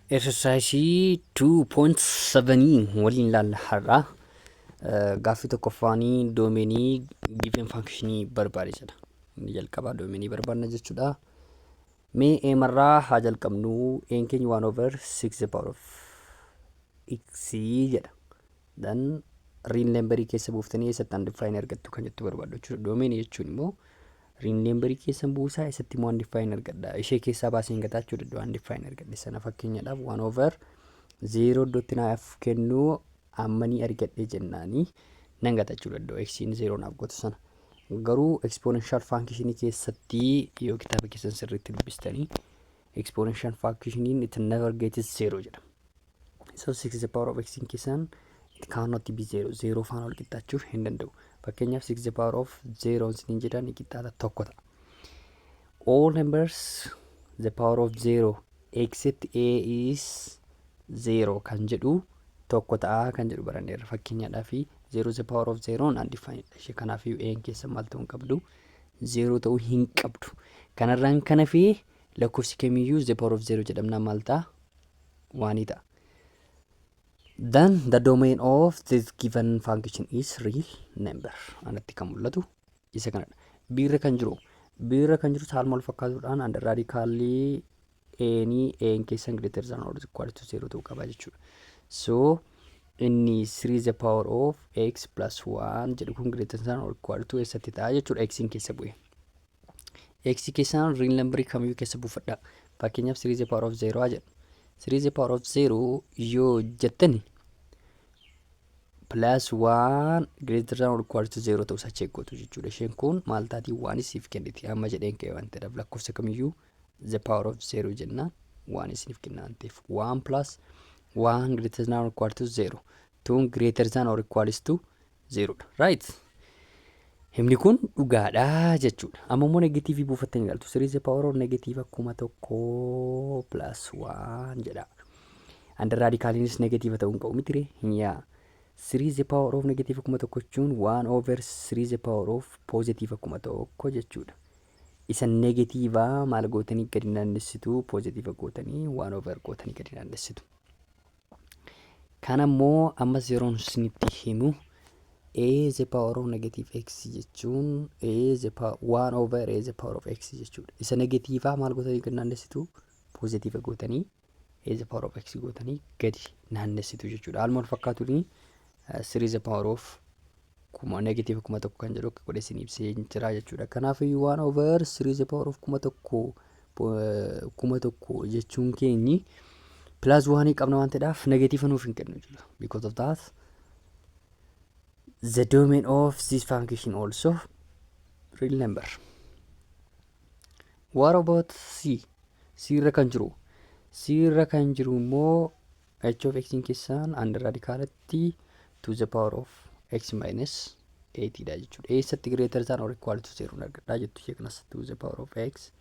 Exercise 2.7 waliin ilaalla har'a. Gaaffii tokkoffaanii domainii given functionii barbaade jedha. Inni jalqabaa domainii barbaadna jechuudha. Mee eemarraa haa jalqabnu. Een keenya 1 over 6 the power of x jedha. Then real numberii keessa buuftanii eessatti undefined argattu kan jettu barbaaddu jechuudha. Domainii jechuun immoo real numberii keessa buusaa, eessatti immoo undefined argadha. Ishee keessaa baasee hin gataa jechuudha iddoo undefined argadhe sana. Fakkeenyaadhaaf 1 over 0 iddootti naaf kennuu ammanii argadhe jennaanii nan gata jechuudha iddoo x'n 0 naaf gootu sana. Garuu exponential functionii keessatti yoo kitaaba keessan sirriitti dubbistanii, exponential functioniin it never gets 0 jedha. So 6 the power of x keessan it cannot be 0. 0 faana wal qixxaachuu hin danda'u. Fakkeenyaaf 6 the power of 0 isiniin jedhan ni qixxaata, tokko ta'a. All numbers the power of 0 except a is 0 kan jedhu tokko ta'a kan jedhu baranneerra. Fakkeenyaadhaaf 0 the power of 0 undefined dha. Ishee kanaafiyyuu a keessa maal ta'uu hin qabdu? 0 ta'uu hin qabdu. Kanarraan kana fi lakkoofsi kamiyyuu the power of 0 jedhamnaan maal ta'a? Waanii ta'a. Then the domain of this given function is real number. Anatti kan mul'atu isa kanadha. Biirra kan jiru haaluma wal fakkaatuudhaan under radicalii eenii een keessan greater than or equal to 0 ta'uu qaba jechuudha. So inni 3 the power of x plus 1 jedhu kun greater than or equal to eessatti ta'a jechuudha x keessa bu'e. X keessaan real numberii kamiyyuu keessa buufadha. Fakkeenyaaf 3 the power of 0 haa jedhu. 3 the power of 0 yoo jettani plus 1 greater than or equal to 0 ta'uu isaa check gootu jechuudha. Isheen kun maal taatii? Waan isiif kenniti amma jedheen ka'e waan ta'eedhaaf, lakkoofsa kamiyyuu the power of 0 jennaan waan isiniif kenna waan ta'eef, 1 plus 1 greater than or equal to 0, 2 greater than or equal to 0 dha. Right. Himni kun dhugaadha jechuudha. Amma immoo negatiivii buufattanii ilaaltu. 3 the power of negative 1000 plus 1 jedha. Under radicaliinis negatiiva ta'uu hin qabu miti ree? Yaa. 3 the power of negative 1000 jechuun 1 over 3 the power of positive 1000 jechuudha. Isa negatiivaa maal gootanii gadi naannessitu? Positive gootanii 1 over gootanii gadi naannessitu. Kana immoo ammas yeroon isinitti himu, a the power of negative x jechuun a the power 1 over a the power of x jechuudha. Isa negatiivaa maal gootanii gadi naannessitu? Positive gootanii a the power of x gootanii gadi naannessitu jechuudha. Haaluma wal fakkaatuun 3 the power of kuma negative 1000 kan jedhu akka godhe isin ibsee jira jechuudha. Kanaaf iyyuu 1 over 3 the power of 1000 jechuun keenyi plus 1 qabna waan ta'eedhaaf negatiiva nuuf hin kennu jechuudha. Because of that, the domain of this function also real number. What about C? C irra kan jiru. C irra kan jiru immoo h of x keessaan under radicalatti to the power of x minus 8 dha jechuudha. Eessatti greater than or equal to 0 argadhaa jettu ishee kanas? To the power of x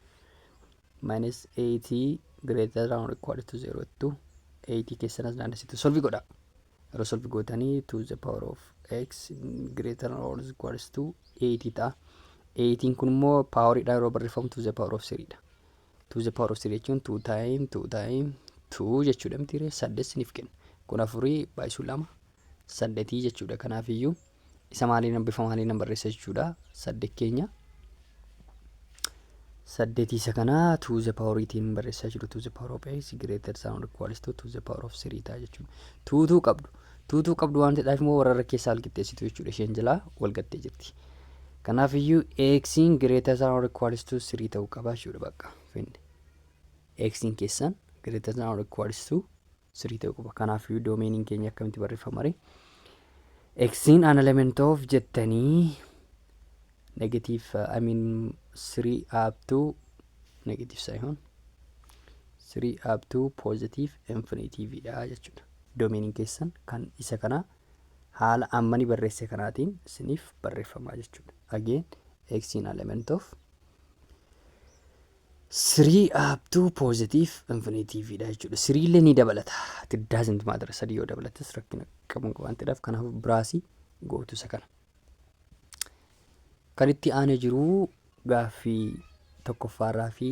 minus 8 greater than or equal to 0 jettu, 8 keessanas naannessitu, solve godha. Yeroo solve gootanii to the power of x greater than or equals to 8 ta'a. 8 kun immoo poweriidhaan yeroo barreeffamu to the power of 3 dha. To the power of 3 jechuun 2 time 2 time 2 jechuudha miti ree? Saddeet siniif kenna. Kun afurii baay'isuu lama saddeetii jechuudha. Kanaaf iyyuu isa maaliin, bifa maaliin barreessa jechuudha? Saddeet keenya saddeetii isa kana to the poweriitiin barreessaa jiru, to the power of x greater than or equals to the power of 3 ta'a jechuudha. Tuutuu qabdu. Tuutuu qabdu waan ta'eef immoo warra keessaa wal qixxeessitu jechuudha. Isheen jalaa wal gattee jirti. Kanaaf iyyuu x'n greater than or equals to 3 ta'uu qaba jechuudha bakka finne. X'n keessan greater than or equals to 3 ta'uu qaba. Kanaaf iyyuu domainiin keenya akkamitti barreeffama ree? X'n an element of jettanii negative, I mean 3 up to negative ሳይሆን 3 up to positive infinity dha jechuudha. Domainiin keessan kan isa kana haala ammani barreesse kanaatiin isiniif barreeffamaa jechuudha. Again, x in element of 3 up to positive infinity dha jechuudha. 3 illee ni dabalata. It doesn't matter, sadii yoo dabalates rakkina qabu waan ta'eef, kanaaf biraasii gootu isa kana. Kan itti aanee jiru gaaffii tokkoffaarraa fi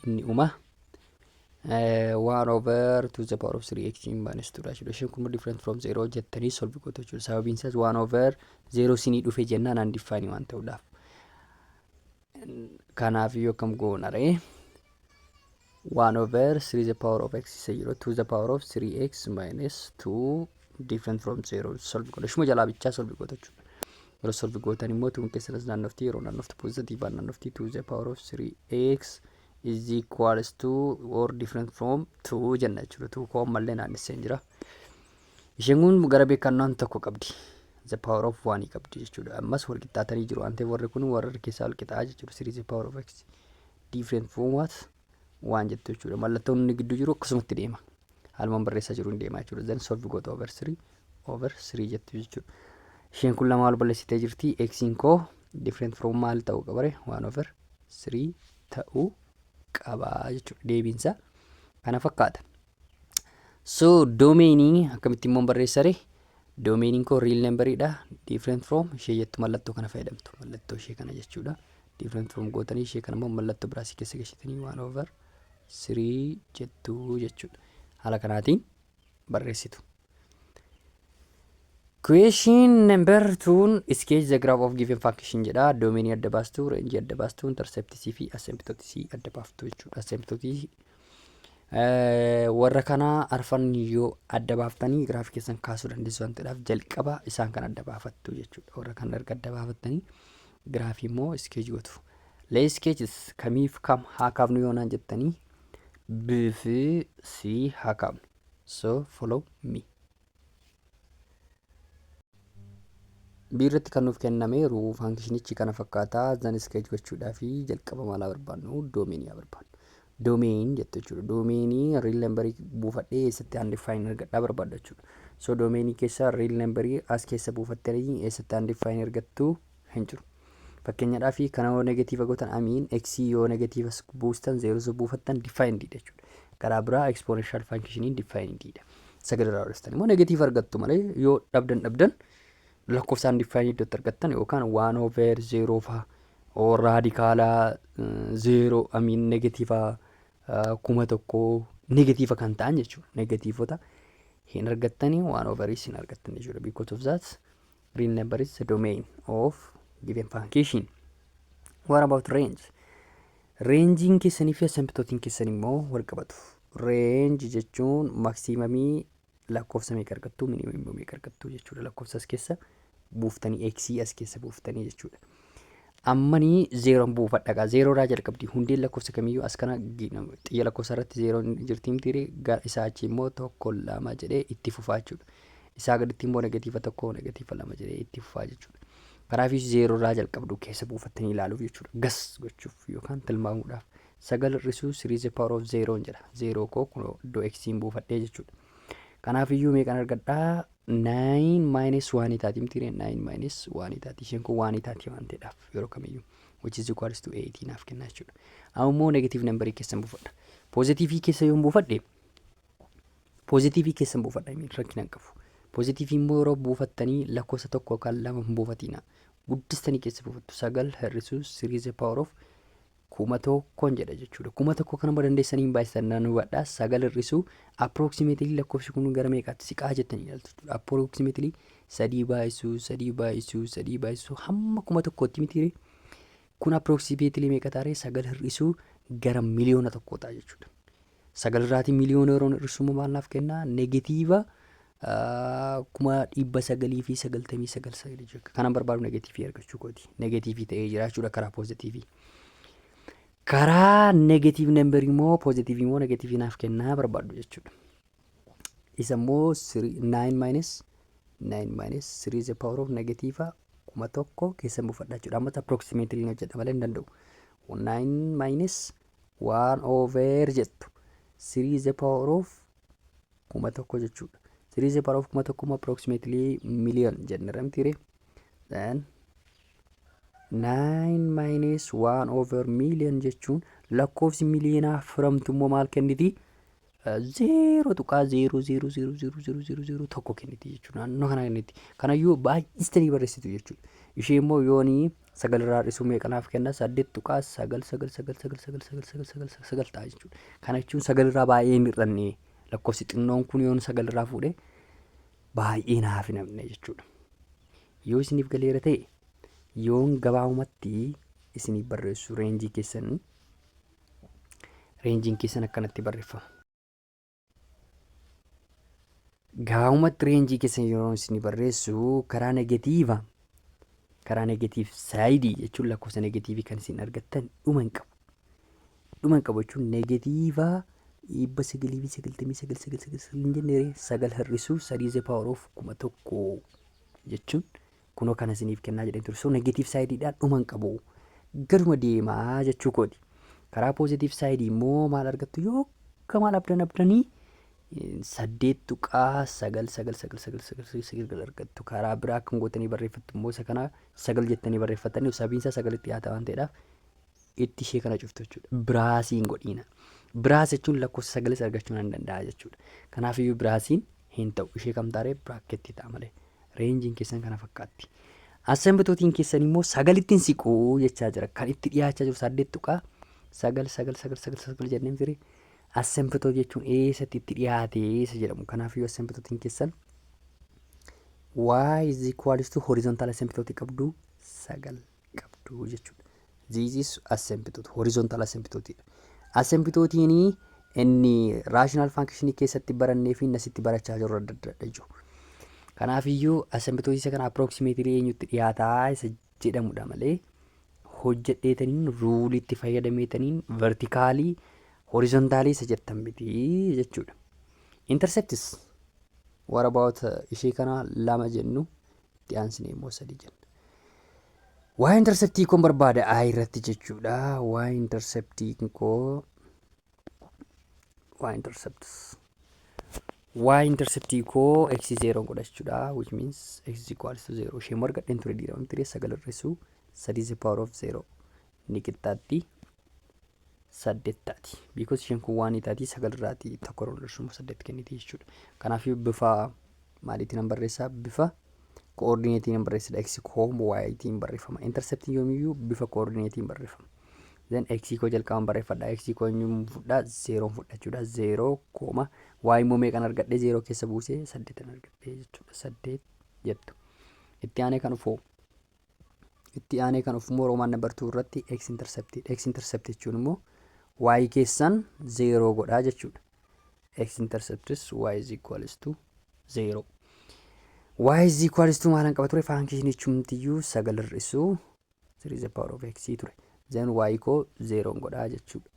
inni uma. 1 over 2 the power of 3x minus 2 dha jechuudha. Isheen kun different from 0 jettanii solve gootu jechuudha. Sababiin isaas 1 over 0 sinii dhufe jennaan undefined waan ta'uudhaaf. Kanaaf iyyuu akkam goona ree? 1 over 3 the power of x isa jiru 2 the power of 3x minus 2 different from 0 solve godha. Ishuma jalaa bichaa solve goota jechuudha. Yeroo solve gootan immoo tuun keessanas naannofti, yeroo naannofti positive naannofti. 2 the power of 3x is equals to or different from 2 jenna jechuudha. 2 koo ammallee naannessee jira. Isheen kun gara beekannaan tokko qabdi. The power of 1 qabdi jechuudha. Ammas wal qixxaatanii jiru waan ta'eef warri kun warra keessaa wal qixxaa jechuudha. 3 the power of x different from what? Waan jettu jechuudha. Mallattoon inni gidduu jiru akkasumatti deema. Haalumaan barreessaa jiru hin deema jechuudha. Then solve goota, over 3 over 3 jettu jechuudha. Isheen kun lama wal balleessitee jirti. X'n koo different from maal ta'uu qabare? 1 over 3 ta'uu qaba jechuudha. Deebiinsa kana fakkaata. So domainii akkamitti immoo barreessare? Domainiin koo real numberiidha. Different from ishee jettu mallattoo kana fayyadamtu. Mallattoo ishee kana jechuudha. Different from gootanii ishee kana immoo mallattoo biraasii keessa galchitanii 1 over 3 jettu jechuudha. Haala kanaatiin barreessitu. Question number two, sketch the graph of given function jedha. Domainii adda baastu, rangeii adda baastu, interceptisii fi asymptotisii adda baaftu jechuudha. Asymptotii warra kana arfan yoo adda baaftanii giraafii keessan kaasuu dandeessu waan ta'eedhaaf jalqaba isaan kan adda baafattu jechuudha. Warra kana erga adda baafattanii giraafii immoo sketch gootu. Lee sketches kamiif kam haa kaafnu yoo naan jettanii, B fi C haa kaafnu. So follow me. B irratti kan nuuf kennameeru functionichi kana fakkaata. Then sketch gochuudhaa fi jalqaba maalaa barbaannu? Domainii haa barbaannu. Domain jettu jechuudha. Domainii real numberii buufadhee eessatti undefined argadhaa barbaadda jechuudha. So domainii keessa real numberii as keessa buufattanii eessatti undefined argattu hin jiru. Fakkeenyaadhaaf kana yoo negative gootan, amiin x yoo negative buustan, zeros buufattan, defined jechuudha. Karaa biraa exponential functioniin defined dha. Sagalirraa dhuftan immoo negative argattu malee yoo dhabdan dhabdan lakkoofsaan undefined iddootti argattan yookaan one over zero faa or radicala zero amiin negative 1000 negative kan ta'an jechuudha. Negativeota hin argattanii, one overis hin argattan jechuudha. Because of that, real number is the domain of given function. What about range? Rangeiin keessanii fi asymptotiin keessan immoo wal qabatu. Range jechuun maximumii lakkoofsa meeqa argattu, minimumii immoo meeqa argattu jechuudha. Lakkoofsa as keessa buuftanii, x as keessa buuftanii jechuudha. Ammanii zeeroon buufadha gaa, zeeroodhaa jalqabdi. Hundeen lakkoofsa kamiyyuu as kana xiyya lakkoofsa irratti zeeroon jirti mitiire? Isaa achi immoo tokko, lama jedhee itti fufaa jechuudha. Isaa gaditti immoo negative tokko, negative lama jedhee itti fufaa jechuudha. Kanaafis zeeroodhaa jalqabdu keessa buufattanii ilaaluuf jechuudha. Guess gochuuf yookaan tilmaamuudhaaf. Sagal hir'isuu three the power of zeroon jedha. Zeeroo koo kun iddoo xiin buufadhee jechuudha. Kanaaf iyyuu meeqan argadhaa? Nine minus one taati mitiire? Nine minus one taati. Isheen kun one taati waan ta'eedhaaf yeroo kamiyyuu, which is equals to eight naaf kenna jechuudha. Amma immoo negative numberii keessan buufadha. Positiveii keessa yoon buufadhe, positiveii keessan buufadha, rakkina hin qabu. Positiveii immoo yeroo buufattanii lakkoofsa tokko yookaan lama hin buufatina. Guddistanii keessa buufattu. Sagal hir'isuu three the power of 1000 jedha jechuudha. 1000 kanuma dandeessanii hin baay'isan nan hubadha. Sagal hir'isuu approximately lakkoofsi kun gara meeqaatti siqaa jettanii ilaaltu jechuudha. Approximately sadii baay'isuu sadii baay'isuu sadii baay'isuu hamma 1000tti mitiire? Kun approximately meeqa taaree? Sagal hir'isuu gara 1,000,000 ta'a jechuudha. Sagal irraatii 1,000,000 yeroo hir'isuu immoo maal naaf kennaa? Negative 999,9 jechuudha. Kanan barbaadu negativeii argachuu kooti. Negativeii ta'ee jira jechuudha karaa positiveii. Karaa negative numberii immoo positiveii immoo negativeii naaf kennaa barbaaddu jechuudha. Isa immoo nine minus nine minus three the power of negative 1000 keessa buufadha jechuudha. Amma approximately hojjedha malee hin danda'u. Nine minus one over jettu three the power of 1000 jechuudha. Three the power of 1000 immoo approximately million jennee mitiire? Then nine minus one over million jechuun lakkoofsi miliyoonaa firamtu immoo maal kenniti? 0.000000001 kenniti jechuudha. Naannoo kana kenniti. Kanayyuu baay'istanii barreessitu jechuudha. Ishee immoo yoonii sagalirraa hir'isuu meeqa naaf kenna? 8.9999999 99 ta'a jechuudha. Kana jechuun sagalirraa baay'ee hin hir'anne. Lakkoofsi xinnoon kun yoon sagalirraa fuudhe baay'ee naaf hin hafne jechuudha. Yoo isiniif galeera ta'e, yoon gabaabumatti isiniif barreessu, range keessan, rangeiin keessan akkanatti barreeffama. Gabaabumatti range keessan yeroo isin barreessu, karaa negative side jechuun lakkoofsa negative kan isin argattan dhuma hin qabu. Dhuma hin qabu jechuun negative 999 9 9 hin jenne, sagal hir'isuu sadii the power of 1000 jechuun kunoo kana isiniif kennaa jedheen ture. So negative sideiidhaan dhuma hin qabu. Garuma deemaa jechuu kooti. Karaa positive side immoo maal argattu? Yoo akka maal abdan abdanii 8.99999 9 argattu. Karaa biraa akkam gootanii barreeffattu immoo? Isa kana sagal jettanii barreeffattanii, sababiin isaa sagalitti dhiyaata waan ta'eedhaaf itti ishee kana cuftu jechuudha. Braceiin godhiina. Brace jechuun lakkoofsa sagalis argachuu nan danda'a jechuudha. Kanaafiyyuu braceiin hin ta'u. Ishee kam taaree? Bracket ta'a malee. Rangeiin keessan kana fakkaatti. Asymptoteiin keessan immoo sagalittiin siquu jechaa jira. Kan itti dhiyaachaa jiru 8.9999 9 jennee ture. Asymptote jechuun eessatti itti dhiyaate isa jedhamu. Kanaafiyyuu asymptoteiin keessan y is equals to horizontal asymptote qabdu, sagal qabdu jechuudha. This is asymptote, horizontal asymptote. Asymptoteiin inni rational function keessatti barannee fi inni asitti barachaa jirru adda adda jechuudha. Kanaafiyyuu asymptote isa kana approximately eenyutti dhiyaataa isa jedhamudha malee, hojjedheetaniin ruleitti fayyadameetaniin vertical, horizontal isa jettan miti jechuudha. Intercepts, what about ishee kana? Lama jennu, itti aansine immoo sadi jenna. Y interceptii kun barbaada I irratti jechuudha. Y interceptii koo, Y intercepts. Y interceptii koo x 0 godha jechuudha. Which means x is equals to 0. Ishee immoo argadheen ture diiramti ture, sagal hir'isuu sadii the power of 0 ni qixxaatti saddeet taati. Because isheen kun waan taati, sagal irraatii tokko hir'isuu immoo saddeet kenniti jechuudha. Kanaaf bifa maaliitiin nan barreessaa? Bifa coordinateiin nan barreessadha. X comma y barreeffama. Interceptiin yoomiyyuu bifa coordinateiin barreeffama. Then x koo jalqaban barreeffadha. X koo eenyuun fudhaa? Zeroon fudha jechuudha. Zero comma y immoo meeqan argadhee zero keessa buusee? Saddeetan argadhee jechuudha. Saddeet jettu. Itti aanee kan dhufu immoo Roman number 2 irratti x intercept. X intercept jechuun immoo y keessan zero godhaa jechuudha. X intercept is y is equals to 0. Y is equals to maalan qaba ture? Functionichumtiyyuu sagal hir'isuu 3 is the power of x ture. Then y koo 0 godhaa jechuudha.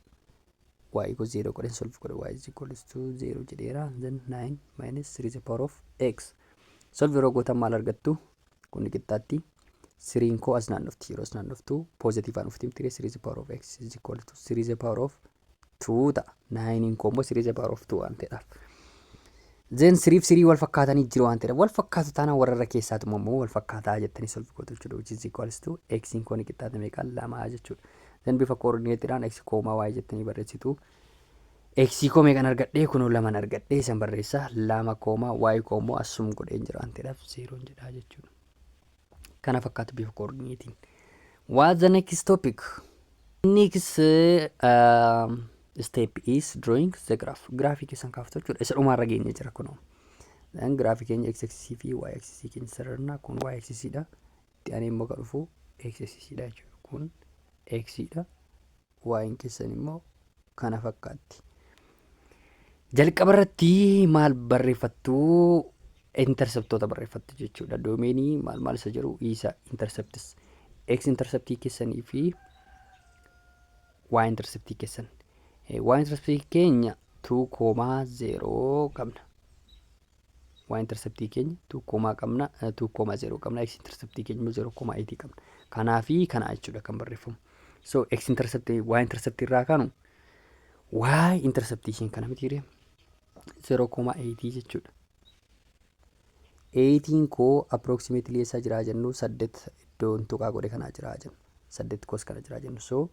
Y koo 0 godheen solve godhe, y is equals to 0 jedheera. Then 9 minus 3 is the power of x. Solve yeroo gootan maal argattu? Kun qixxaatti threeiin koo as naannofti. Yeroo as naannoftu positiveaan dhufti miti? 3 is the power of x is equal to 3 is the power of 2 ta'a. 9 koo immoo 3 is the power of 2 waan ta'eedhaaf. Then threeif three wal fakkaatanii jiru waan ta'eedhaaf, wal fakkaatu taanaan warra irra keessaatu immoo wal fakkaataa jettanii solve gootu jechuudha. Which is equals to x koo ni qixxaate meeqa? Lama jechuudha. Then bifa coordinateiidhaan x comma y jettanii barreessitu. X koo meeqan argadhee? Kunoo laman argadhee, isan barreessa, lama comma y koo immoo asum godheen jira waan ta'eedhaaf zeroon jedhaa jechuudha. Kana fakkaatu bifa coordinateiin. What's the next topic? Next step is drawing the graph. Graphii keessan kaaftu jechuudha. Isa dhumaarra geenye jira kunoo. Then graphii keenya x axis fi y axis keenya sararna. Kun y axis dha. Itti aanee immoo kan dhufu x axis dha jechuudha. Kun x dha. Y keessan immoo kana fakkaatti. Jalqaba irratti maal barreeffattu? Interceptoota barreeffattu jechuudha. Domainii maal maal isa jedhu isa intercepts. X interceptii keessanii fi y interceptii keessan. Y interceptii keenya 2 comma 0 qabna. Y interceptii keenya 2 comma qabna, 2 comma 0 qabna. X interceptii keenya immoo 0 comma 8 qabna. Kanaa fi kana jechuudha kan barreeffamu. So x interceptii, y interceptii irraa kanu, y interceptii isheen kana miti, 0 comma 8 jechuudha. 8 koo approximately eessaa jiraa jennu? Saddeet iddoon tuqaa godhe kanaa jiraa jennu. Saddeet koos kana jiraa jennu. So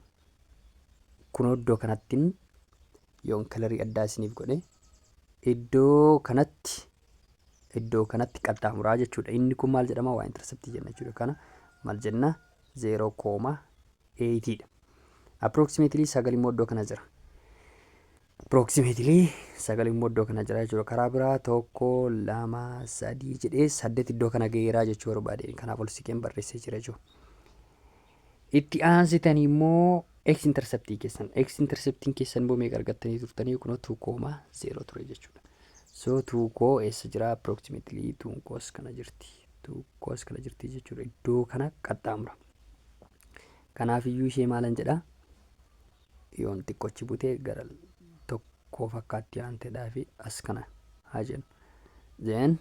kunoo iddoo kanattiin yoon colorii addaa isiniif godhe, iddoo kanatti qaxxaamuraa jechuudha. Inni kun maal jedhama? Y interceptii jenna jechuudha. Kana Maal jenna? 0,8 dha. Approximately 9 immoo iddoo kana jira. Approximately 9 immoo iddoo kana jira jechuudha. Karaa biraa tokko, lama, sadii jedhee saddeet iddoo kana gaheeraa jechuu barbaade. Kanaaf ol siqeen barreessee jira jechuudha. Itti aansitanii immoo x interceptii keessan. X interceptiin keessan immoo meeqa argattanii turtanii? Kunoo 2,0 ture jechuudha. So two koo eessa jira? Approximately twon koos kana jirti. Two koos kana jirti jechuudha. Iddoo kana qaxxaamura. Kanaafiyyuu ishee maalan jedhaa? Yoon xiqqochi butee gara tokkoo fakkaatti waan ta'eedhaa fi as kana haa jennu. Then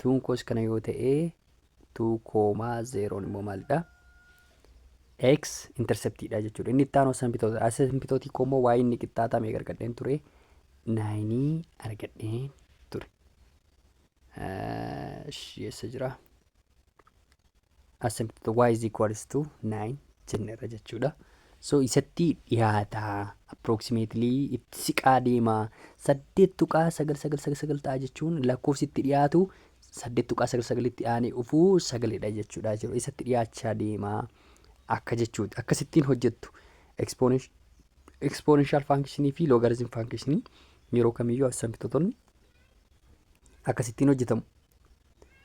twon koos kana yoo ta'e, 2,0n immoo maalidha? X interceptiidha jechuudha. Inni itti aanu asymptote. Asymptotii koo immoo y inni qixxaataa meeqa argadheen ture? Nineii argadheen ture. Eessa jira? Asymptote y is equals to 9 jenneerra jechuudha. So isatti dhiyaataa, approximately itti siqaa deemaa, 8.9999 ta'a jechuun lakkoofsi itti dhiyaatu 8.99tti aanee dhufuu sagaledha jechuudha jiru. Isatti dhiyaachaa deemaa akka jechuuti. Akkasittiin hojjettu. Exponential functionii fi logarithm functionii yeroo kamiyyuu asymptootonni akkasittiin hojjetamu.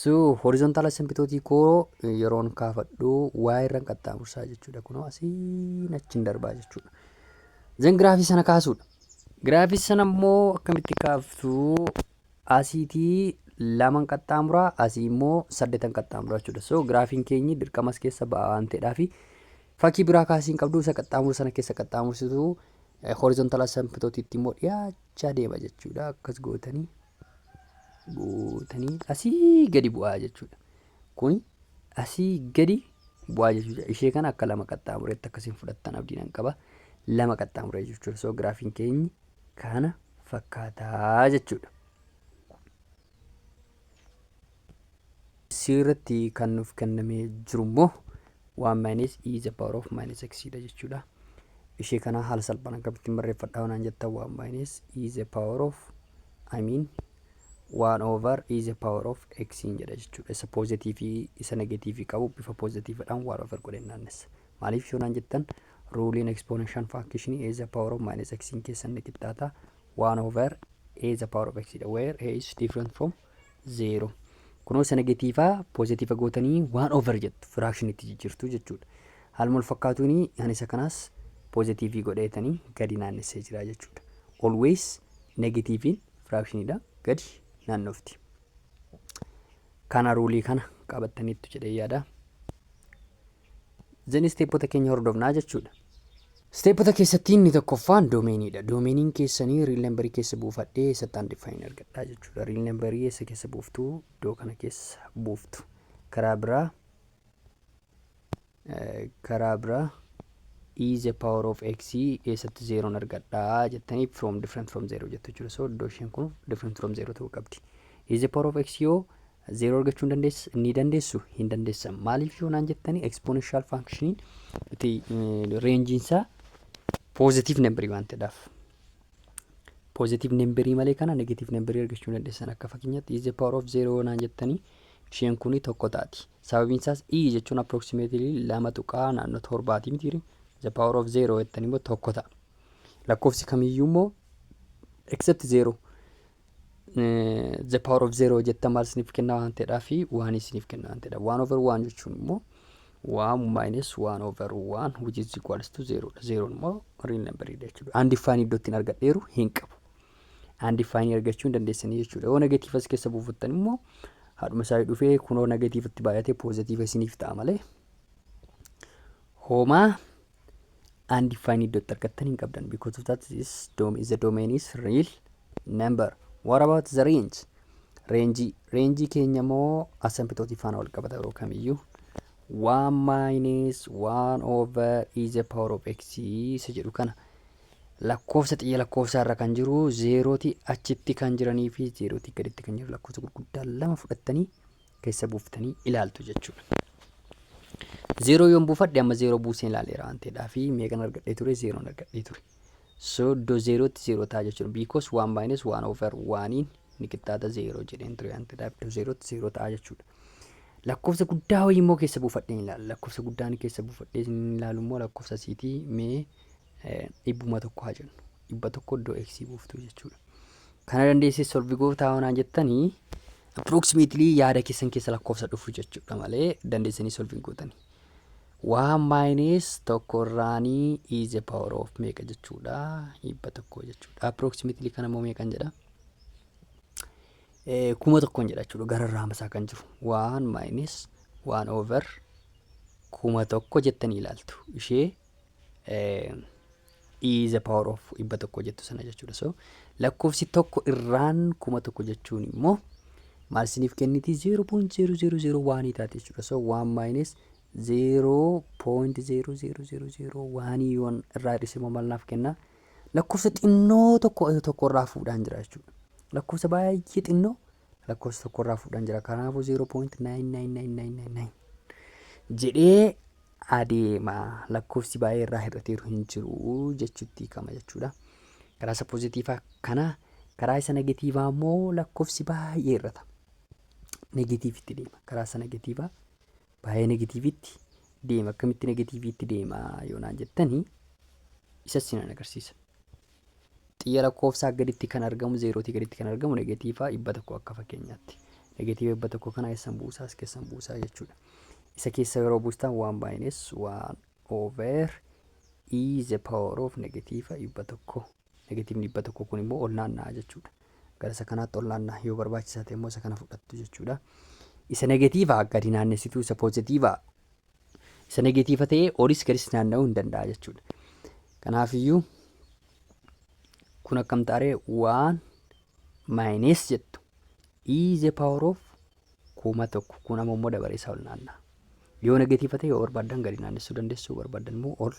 So horizontal asymptotii koo yeroon kaafadhu waa irraan qaxxaamursaa jechuudha. Kunoo asiin achiin darbaa jechuudha. Then giraafii sana kaasuudha. Giraafii sana immoo akkamitti kaaftu? Asiitii laman qaxxaamuraa, asii immoo saddeetan qaxxaamuraa jechuudha. So giraafiin keenyi dirqama as keessa ba'a waan ta'eedhaaf fakkii biraa kaasii hin qabdu. Isa qaxxaamuru sana keessa qaxxaamursitu, horizontal asymptotiitti immoo dhiyaachaa deema jechuudha. Akkas gootanii gootanii asii gadi bu'aa jechuudha. Kun asii gadi bu'aa jechuudha. Ishee kana akka lama qaxxaamureetti akkasiin fudhattan abdii nan qaba. Lama qaxxaamuree jechuudha. So giraafiin keenyi kana fakkaataa jechuudha. Sirriitti kan nuuf kennamee jiru immoo 1 minus e the power of minus x dha jechuudha. Ishee kana haala salphaan akkamittiin barreeffadhaa waan jettan, 1 minus e the power of, I mean, 1 over e the power of x jedha jechuudha. Isa poozitiivii isa negatiivii qabu bifa poozitiividhaan 1 over godheen naannessa. Maaliif yoo naan jettan, ruleiin exponential function e the power of minus x keessan ni qixxaata 1 over a the power of x dha, where a is different from 0. Kunoo isa negatiivaa poozitiiva gootanii 1 over jettu, fractionitti jijjiirtu jechuudha. Haaluma wal fakkaatuun ani isa kanaas poozitiivii godheetanii gadi naannessee jira jechuudha. Always negatiiviin fractioniidha gadi naannofti. Kana ruleii kana qabattaniittu jedhee yaada. Then stepota keenya hordofnaa jechuudha. Stepota keessatti inni tokkoffaan domainiidha. Domainiin keessanii real numberii keessa buufadhee eessatti undefined argadhaa jechuudha. Real numberii eessa keessa buuftu? Iddoo kana keessa buuftu. Karaa biraa e the power of x eessatti zeroon argadhaa jettanii, from different from zero jettu jechuudha. So iddoo isheen kun different from zero ta'uu qabdi. E the power of x yoo zero argachuu ni dandeessu? Hin dandeessan. Maaliif yoo naan jettanii, exponential functioniin itti rangeiin isaa positive numberii waan ta'eedhaaf. Positive numberii malee kana negative numberii argachuu hin dandeessan. Akka fakkeenyaatti e the power of zero naan jettanii, isheen kuni tokko taati. Sababiin isaas e jechuun approximately lama tuqaa naannoo torbaati mitiiri? The power of zero jettanii immoo tokko ta'a. Lakkoofsi kamiyyuu immoo except zero the power of zero jettan maal isiniif kenna waan ta'eedhaa fi waan isiniif kenna waan ta'eedha. One over one jechuun immoo one minus one over one, which is equals to zero dha. Zeroon immoo real number dha jechuudha. Undefined iddoo ittiin argadheeru hin qabu. Undefined argachuu hin dandeessanii jechuudha. Yoo negatiiva as keessa buufattan immoo haadhuma isaa dhufee kunoo negatiivatti baay'atee poozitiiva isiniif ta'a malee homaa undefined iddootti argattan hin qabdan. Because of that, this dom is the domain is real number. What about the range? Rangeii keenya immoo asymptotii faana wal qabata yeroo kamiyyuu. 1 minus 1 over e the power of x isa jedhu kana lakkoofsa xiyya lakkoofsaa irra kan jiru, zeerootii achitti kan jiranii fi zeerootii gaditti kan jiru lakkoofsa gurguddaa lama fudhattanii keessa buuftanii ilaaltu jechuudha. Zeeroo yoon buufadhe, amma zeeroo buuseen ilaaleera waan ta'eedhaa fi meeqan argadhee ture? Zeeroon argadhee ture. So iddoo zeerootti zeeroo ta'a jechuudha. Because 1 minus 1 over 1 ni qixxaata zeeroo jedheen ture waan ta'eedhaaf iddoo zeerootti zeeroo ta'a jechuudha. Lakkoofsa guddaa wayii immoo keessa buufadhee hin ilaalu. Lakkoofsa guddaan keessa buufadhee hin ilaalu immoo lakkoofsa asiitii mee 100 haa jennu. 100 iddoo x buuftu jechuudha. Kana dandeessee solve gootaa naan jettanii, approximately yaada keessan keessa lakkoofsa dhufu jechuudha malee dandeessanii solve gootanii. One minus tokko irraanii e the power of meeqa jechuudha? 100 jechuudha. Approximately kana immoo meeqan jedha? 1000n jedha jechuudha. Gara irraa kan jiru. One minus one over 1000 jettanii ilaaltu. Ishee e the power of 100 jettu sana jechuudha. So lakkoofsi tokko irraan 1000 jechuun immoo maal isiniif kenniti? 0.0001 taate jechuudha. So one minus 0.00001 yoon irraa hir'ise immoo maal naaf kenna? Lakkoofsa xinnoo tokko tokko irraa fuudhaan jira jechuudha. Lakkoofsa baay'ee xinnoo lakkoofsa tokko irraa fuudhaan jira. Kanaafuu 0.999999 jedhee adeema. Lakkoofsi baay'ee irraa hir'ateeru hin jiru jechuutti hiikama jechuudha. Karaa isa poozitiivaa kana, karaa isa negatiivaa immoo lakkoofsi baay'ee hir'ata. Negatiivitti deema. Karaa isa negatiivaa baay'ee negatiivitti deema. Akkamitti negatiivitti deema yoo naan jettanii, isa sinan agarsiisa. Xiyya lakkoofsaa gaditti kan argamu, zeerootii gaditti kan argamu negatiivaa 100 akka fakkeenyaatti. Negatiiva 100 kana eessan buusaa? As keessan buusaa jechuudha. Isa keessa yeroo buustan one minus one over e the power of negatiiva 100. Negatiivni 100 kun immoo ol naanna'a jechuudha. Gara isa kanaatti ol naanna'a, yoo barbaachisaa ta'e immoo isa kana fudhattu jechuudha. Isa negatiivaa gadi naannessituu, isa poozitiivaa, isa negatiiva ta'ee olis gadis naanna'uu hin danda'a jechuudha. Kanaafiyyuu kun akkam ta'aree? One minus jettu e the power of 1000, kun amma immoo dabaree isaa ol naanna'a. Yoo negatiiva ta'e yoo barbaaddan gadi naannessuu dandeessu, yoo barbaaddan immoo ol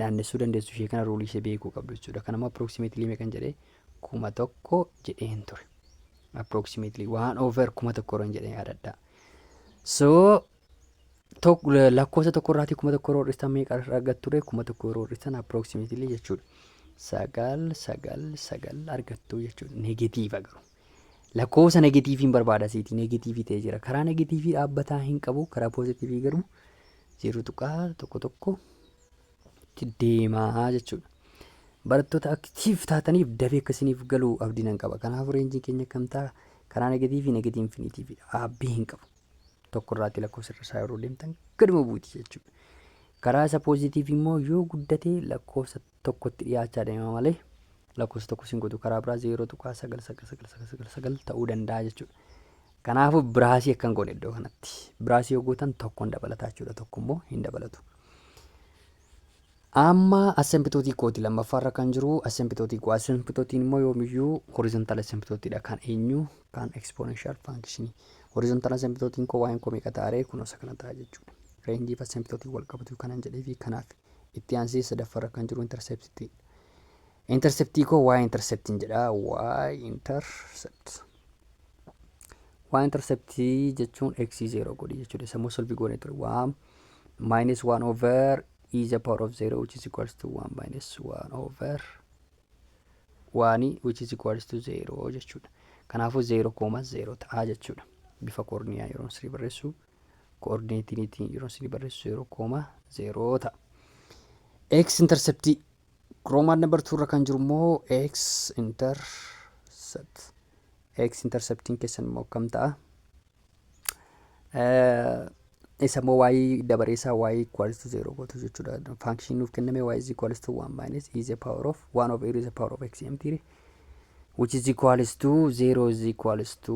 naannessuu dandeessu. Ishee kana rule ishee beekuu qabdu jechuudha. Kanammoo approximately meeqan jedhee? 1000 jedheen ture. Approximately one over 1000 yeroo jedhee yaadadha. So lakkoofsa tokko irraatii 1000 yeroo hir'istan meeqa argattu ture? 1000 yeroo hir'istan approximately jechuudha. Sagal sagal sagal argattu jechuudha. Negatiiva garuu. Lakkoofsa negatiiviin barbaada asiiti. Negatiivii ta'ee jira. Karaa negatiivii dhaabbataa hin qabu. Karaa poozitiivii garuu 0.11 deemaa jechuudha. Barattoota active taataniif dafee akkasiniif galu abdii nan qaba. Kanaafuu rangeiin keenya akkam ta'a? Karaa negatiivii negative infinityiidha. Dhaabbii hin qabu. Tokko irraatti lakkoofsa irra isaa yeroo deemtan gaduma buuti jechuudha. Karaa isa poozitiivii immoo yoo guddate lakkoofsa tokkotti dhiyaachaa deema malee lakkoofsa tokko sin godhu. Karaa biraa 0.99999 ta'uu danda'a jechuudha. Kanaafuu brace akkan goone iddoo kanatti. Brace yoo gootan tokkoon dabalataa jechuudha. Tokko immoo hin dabalatu. Amma asymptote kooti lammaffaarra kan jiru asymptote koo. Asymptoteiin immoo yoomiyyuu horizontal asymptoteiidha. Kan eenyu? Kan exponential function. Horizontal asymptoteiin koo waa'een koo meeqa ta'aree? Kunoo isa kana ta'a jechuudha. Range fi asymptote wal qabatu kanan jedhee fi kanaaf itti aansee sadaffaarra kan jiru interceptii. Interceptii koo y interceptiin jedha. Y intercept. Y interceptii jechuun x 0 godhi jechuudha. Isa immoo solve goonee ture. One minus 1 over e the power of 0, which is equals to 1 minus 1 over 1, which is equals to 0 jechuudha. Kanaafuu 0 comma 0 ta'a jechuudha. Bifa koorniyaa yeroo sirrii barreessu, coordinateiin yeroo sirrii barreessu 0 comma 0 ta'a. X interceptii Roman number 2 irra kan jiru immoo x intercept. X interceptiin keessan immoo akkam ta'a? Isa immoo y dabaree isaa y equals to 0 gootu jechuudha. Function nuuf kenname y is equals to 1 minus e the power of 1 over e the power of x mtire, which is equals to 0 is equals to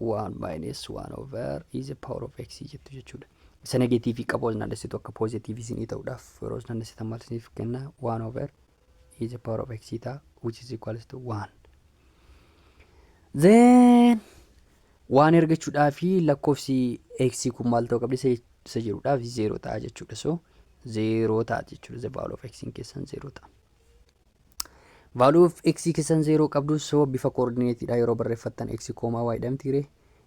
1 minus 1 over e the power of x jettu jechuudha. Isa negatiivii qabu as naannessitu akka poozitiivii isinii ta'uudhaaf. Yeroo as naannessitan maal isiniif kenna? 1 over e the power of x ta'a, which is equals to 1. Then waan argachuudhaa fi lakkoofsi x kun maal ta'uu qabdi isa jedhuudhaaf 0 ta'a jechuudha. So 0 ta'a jechuudha. The value of x keessan 0 ta'a. Value of x keessan 0 qabdu. So bifa coordinateiidha yeroo barreeffattan x comma y dhamtiire,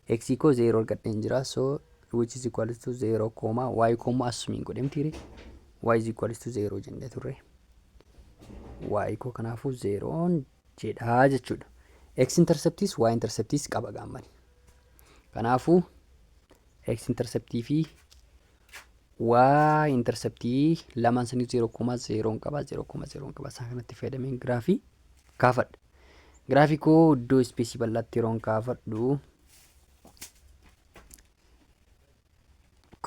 x koo 0 argadheen jira, so which is equals to 0 comma y comma assumiin godhemtiire, y is equals to 0 jennee turre. Y koo kanaafuu 0 jedhaa jechuudha. X interceptis y interceptis qaba gaammani. Kanaafuu X interceptii fi Y interceptii lamaan sanii 0,0 qaba, 0,0 qaba. Isaan kanatti fayyadameen giraafii kaafadha. Giraafii koo iddoo ispeesii bal'aatti yeroon kaafadhu,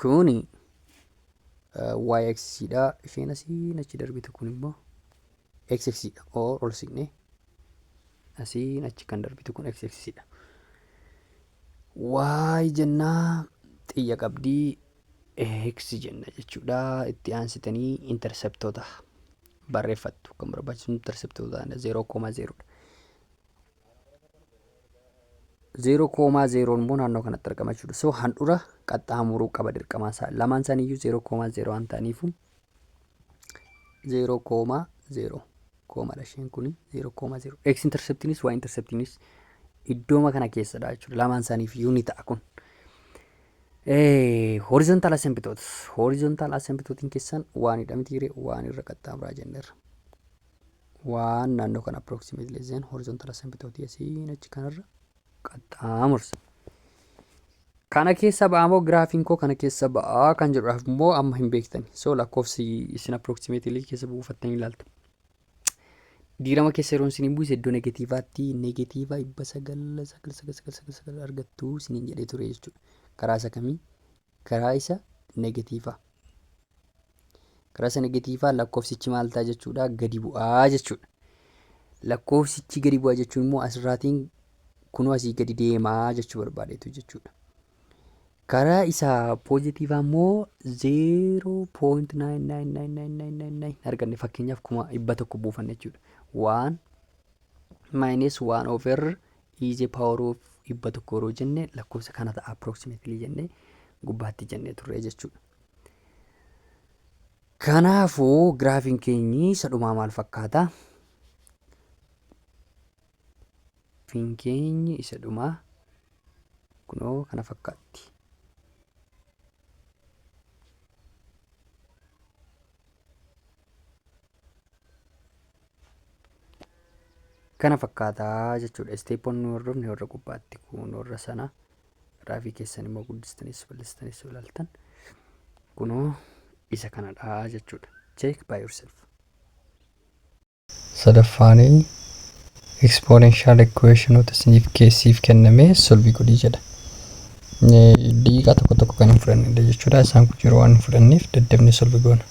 kuni y axis dha. Isheen asiin achi darbitu kun immoo x axis dha. Or ol siqnee asiin achi kan darbitu kun x axis dha. Y jennaa, xiyya qabdii, x jenna jechuudha. Itti aansitanii interceptoota barreeffattu. Kan barbaachisu interceptoota 0,0 dha. 0,0 immoo naannoo kanatti argama jechuudha. So handhura qaxxaamuruu qaba dirqama isaa. Lamaan isaaniiyyuu 0,0 waan ta'aniifu 0,0 koomadha isheen kuni 0,0. X interceptiinis Y interceptiinis iddooma kana keessadha jechuudha. Lamaan isaaniif iyyuu ni ta'a kun. Horizontal asymptote. Horizontal asymptotiin keessan waanidha mitiire? Waan irra qaxxaamuraa jenneerra. Waan naannoo kana approximately then horizontal asymptote asiin achi kanarra qaxxaamursa. Kana keessa ba'a moo, giraafiin koo kana keessa ba'a kan jedhuudhaaf immoo amma hin beektani. So lakkoofsi isin approximately keessa buufattanii ilaaltu. Diirama keessa yeroon isin buuse iddoo negatiivaatti negatiiva 99999 argattu isiniin jedhee ture jechuudha. Karaa isa kamii? Karaa isa negatiivaa. Karaa isa negatiivaa lakkoofsichi maal ta'a jechuudha? Gadi bu'aa jechuudha. Lakkoofsichi gadi bu'aa jechuun immoo asirraatiin kunoo asii gadi deemaa jechuu barbaadeetu jechuudha. Karaa isa poozitiivaa immoo 0.9999999 arganne, fakkeenyaaf 100,000 buufanne jechuudha. 1 minus 1 over e the power of 100 yeroo jenne lakkoofsa kana ta'a approximately jenne gubbaatti jennee turre jechuudha. Kanaafuu giraafiin keenyi isa dhumaa maal fakkaata? Giraafiin keenyi isa dhumaa kunoo kana fakkaatti. Kana fakkaataa jechuudha. Isteeppoon nu hordofne warra gubbaatti kun warra sana giraafii keessan immoo guddistanis bal'istanis ilaaltan kunoo isa kanadha jechuudha. Check by yourself. Sadaffaanii exponential equationoota isiniif keessiif kenname solve godhii jedha. Daqiiqaa tokko tokko kan hin fudhannedha jechuudha. Isaan kun yeroo waan hin fudhanneef daddafnee solve goona.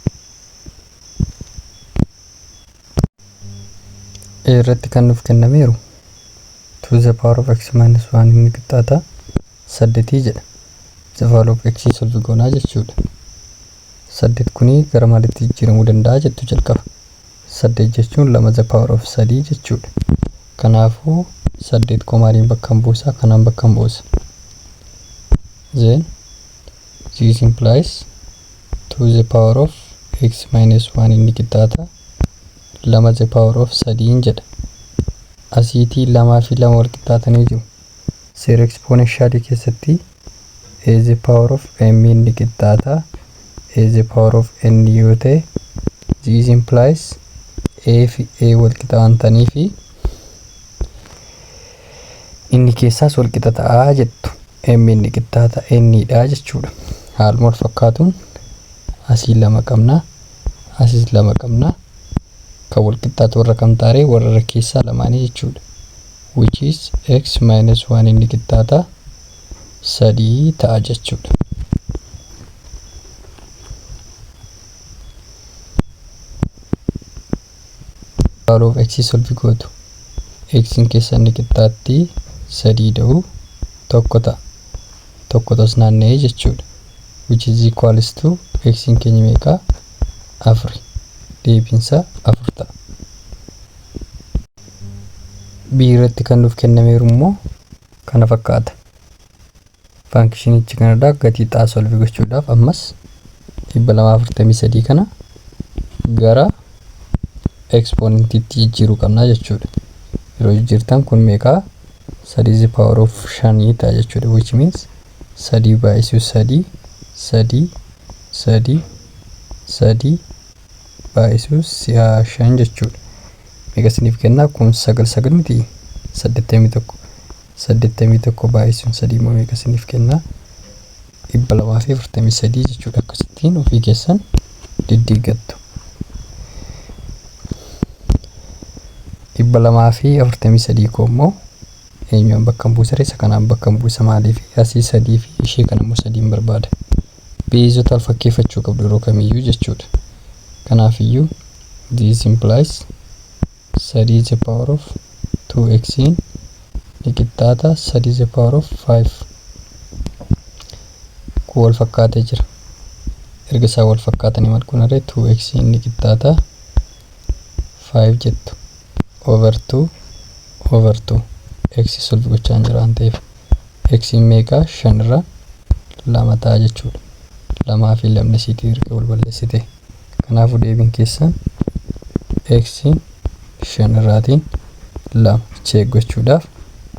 A irratti kan nuuf kennameeru to the power of x minus 1 inni qixxaata saddeetii jedha. The value of x solve goonaa jechuudha. Saddeet kunii gara maalitti jijjiiramuu danda'a jettu jalqaba. Saddeet jechuun lama the power of sadii jechuudha. Kanaafuu saddeet koo maaliin bakka hin buusa? Kanaan bakka hin buusa. Then this implies to the power of x minus 1 inni qixxaata lama the power of sadiin jedha. Asiitii lamaa fi lama wal qixxaatanii jiru. Seera exponentialii keessatti a the power of m inni qixxaata a the power of n yoo ta'e, this implies a fi a wal qixa waan ta'anii fi inni keessaas wal qixa ta'aa jettu, m inni qixxaata n dha jechuudha. Haaluma wal fakkaatuun asii lama qabna, asiis lama qabna, kan wal qixxaatu warra kam taaree? Warra irra keessaa lamaanii jechuudha. Which is x minus 1 inni qixxaata sadii ta'a jechuudha. Value of x solve gootu. X keessa inni qixxaatti sadii da'u tokko ta'a. Tokko tas naanna'ee jechuudha. Which is equals to x keenya meeqa? Afuri. Deebiinsa afur ta'a. B irratti kan nuuf kennameeru immoo kana fakkaata. Faankishinichi kanarraa gatii xaa solve gochuudhaaf ammas 243 kana gara ekspoonentiitti jijjiiruu qabna jechuudha. Yeroo jijjiirtan kun meeqaa? Sadii the power of shanii ta'a jechuudha. Which means sadii baay'isuu sadii, sadii, sadii, sadii baay'isuu si'a shan jechuudha. Meeqa isiniif kennaa? Kun sagal sagal miti, 81. 81 baay'isuun sadii immoo meeqa isiniif kennaa? 243 jechuudha. Akkasittiin ofii keessan diddiigattu. 243 koo immoo eenyuun bakka buusa? Isa kanaan bakka buusa. Maaliif? Asii sadii fi ishee kana immoo sadiin barbaada. Beezota wal fakkeeffachuu qabdu yeroo kamiyyuu jechuudha. Kanaafiyyuu this implies 3 the power of 2x ni qixxaata 3 the power of 5. Kun wal fakkaatee jira. Erga isaan wal fakkaatanii maal goonaree? 2x ni qixxaata 5 jettu, over 2 over 2. X solve gochaa hin jira waan ta'eef, x meeqa? Shan irra lama ta'a jechuudha. Lamaa fi lamni isiitii erga wal balleessite. Kanaafuu deebiin keessan x shan irraatiin lama. Check gochuudhaaf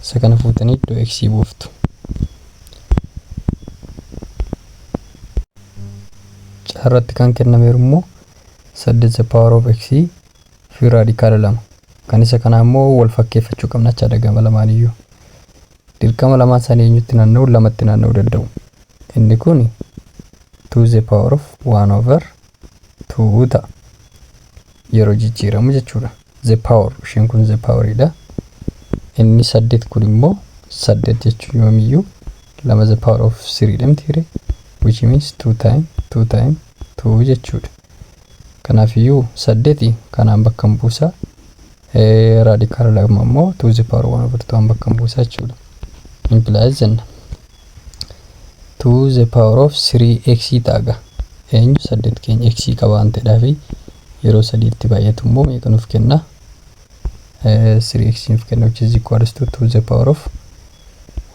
isa kana fuutanii iddoo x buuftu. Carratti kan kennameeru immoo 8 the power of x fi raadikaala lama. Kan isa kanaa immoo wal fakkeeffachuu qabna jechaadha gama lamaaniyyuu. Dirqama lamaan isaanii eenyutti naanna'u? Lamatti naanna'uu danda'u. Inni kun 2 the power of 1 over 2 ta'a. Yeroo jijjiiramu jechuudha. The power, isheen kun the poweridha. Inni saddeet kun immoo saddeet jechuun yoomiyyuu lama the power of 3 dha mitiire, which means 2 time 2 time 2 jechuudha. Kanaafiyyuu saddeeti kanaan bakka buusa. Raadikaala lama immoo 2 the power 1 over 2 bakka buusa jechuudha. Implies jenna. 2 the power of 3x ta'a. Eenyu? Saddeet keenya x qaba waan ta'eedhaafi yeroo sadiitti baay'atu immoo meeqa nuuf kenna? 3x nuuf kenna, which is equals to 2 the power of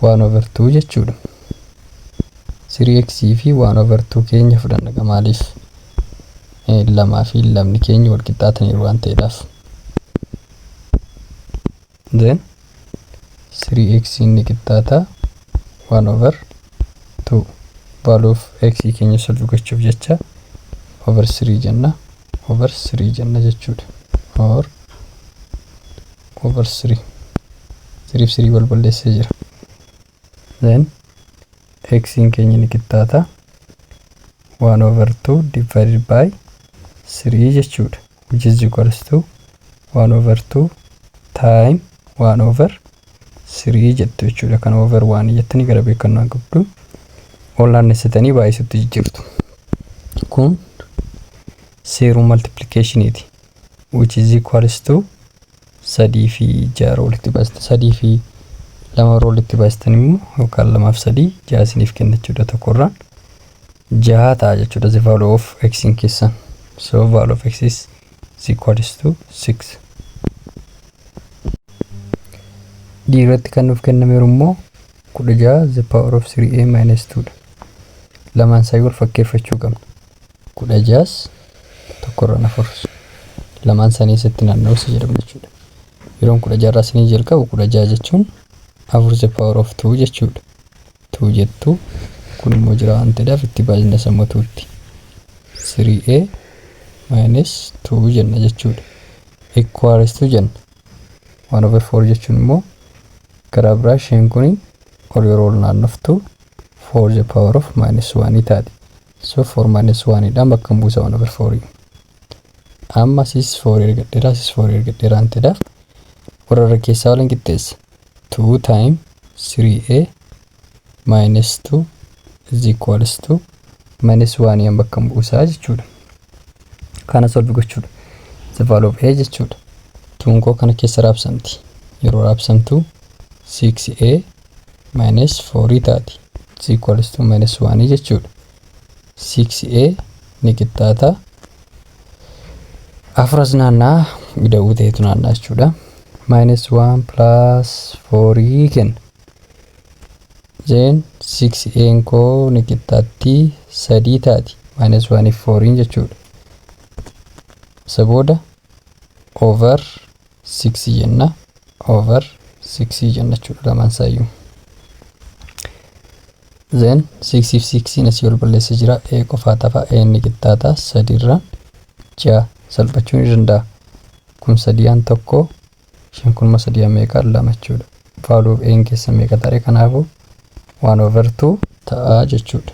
1 over 2 jechuudha. 3x fi 1 over 2 keenya fudhanna. Maaliif? Lamaa fi lamni keenya wal qixxaataniiru waan ta'eedhaaf. Then 3x inni qixxaata 1 over 2. Value of x keenya solve gochuuf jecha over 3 jenna, over 3 jenna jechuudha. Or over 3, 3 fi 3 wal balleessee jira. Then x keenya ni qixxaata 1 over 2 divided by 3 jechuudha, which is equals to 1 over 2 time 1 over 3 jettu jechuudha. Kan over 1 jettanii gara beekannoo qabdu ol naannessitanii baay'isutti jijjiirtu. Kun seeruu multiplicationiiti, which is equals to sadii fi ja'a walitti baasta, sadii fi lama yeroo walitti baastan immoo yookaan lamaaf sadii ja'a isiniif kenna jechuudha. Tokkorraan jaha ta'a jechuudha the value of x in keessan. So value of x is equals to 6. D irratti kan nuuf kennameeru immoo 16 the power of 3a minus 2 dha. Lamaan isaa wal fakkeeffachuu qabna. 16s tokkorraan afur lamaan isaanii asitti naanna'u isa jedhamu jechuudha. Yeroon 16 irraa isinii jalqabu, 16 jechuun afur the power of 2 jechuudha. 2 jettu, kun immoo jira waan ta'eedhaaf itti baay'ina sammatuutti 3a minus 2 jenna jechuudha. Equals to jenna. 1 over 4 jechuun immoo karaa biraa isheen kun ol yeroo ol naannoftu 4 the power of minus 1 taati. So 4 minus 1 dhaan bakka buusa 1 over 4. Amma sis 4 ergadheera, sis 4 ergadheera waan ta'eedhaaf warra irra keessaa waliin qixxeessa. 2 time 3a minus 2 is equals to minus 1 yan bakka buusaa jechuudha. Kana solve gochuudha. The value of a jechuudha. Tuun koo kana keessa raabsamti. Yeroo raabsamtu 6a minus 4 taati. Is equals to minus 1 jechuudha. 6a ni qixxaata. Afuras naannaa ida'uu ta'etu naannaa jechuudha. Minus 1 plus 4 kenna. Then 6a koo ni qixxaatti sadii taati. Minus 1 fi 4 jechuudha. Isa booda over 6 jenna. Over 6 jenna jechuudha lamaan isaayyuu. Then 6 fi 6 asii ol balleessa jira. A qofaa tafa. A inni qixxaata sadiirraan ja'a, salphachuu ni danda'a. Kun sadiyaan tokko, isheen kun immoo sadiyaan meeqa? Lama jechuudha. Value of A keessa meeqa ta'e? Kanaafuu 1 over 2 ta'a jechuudha.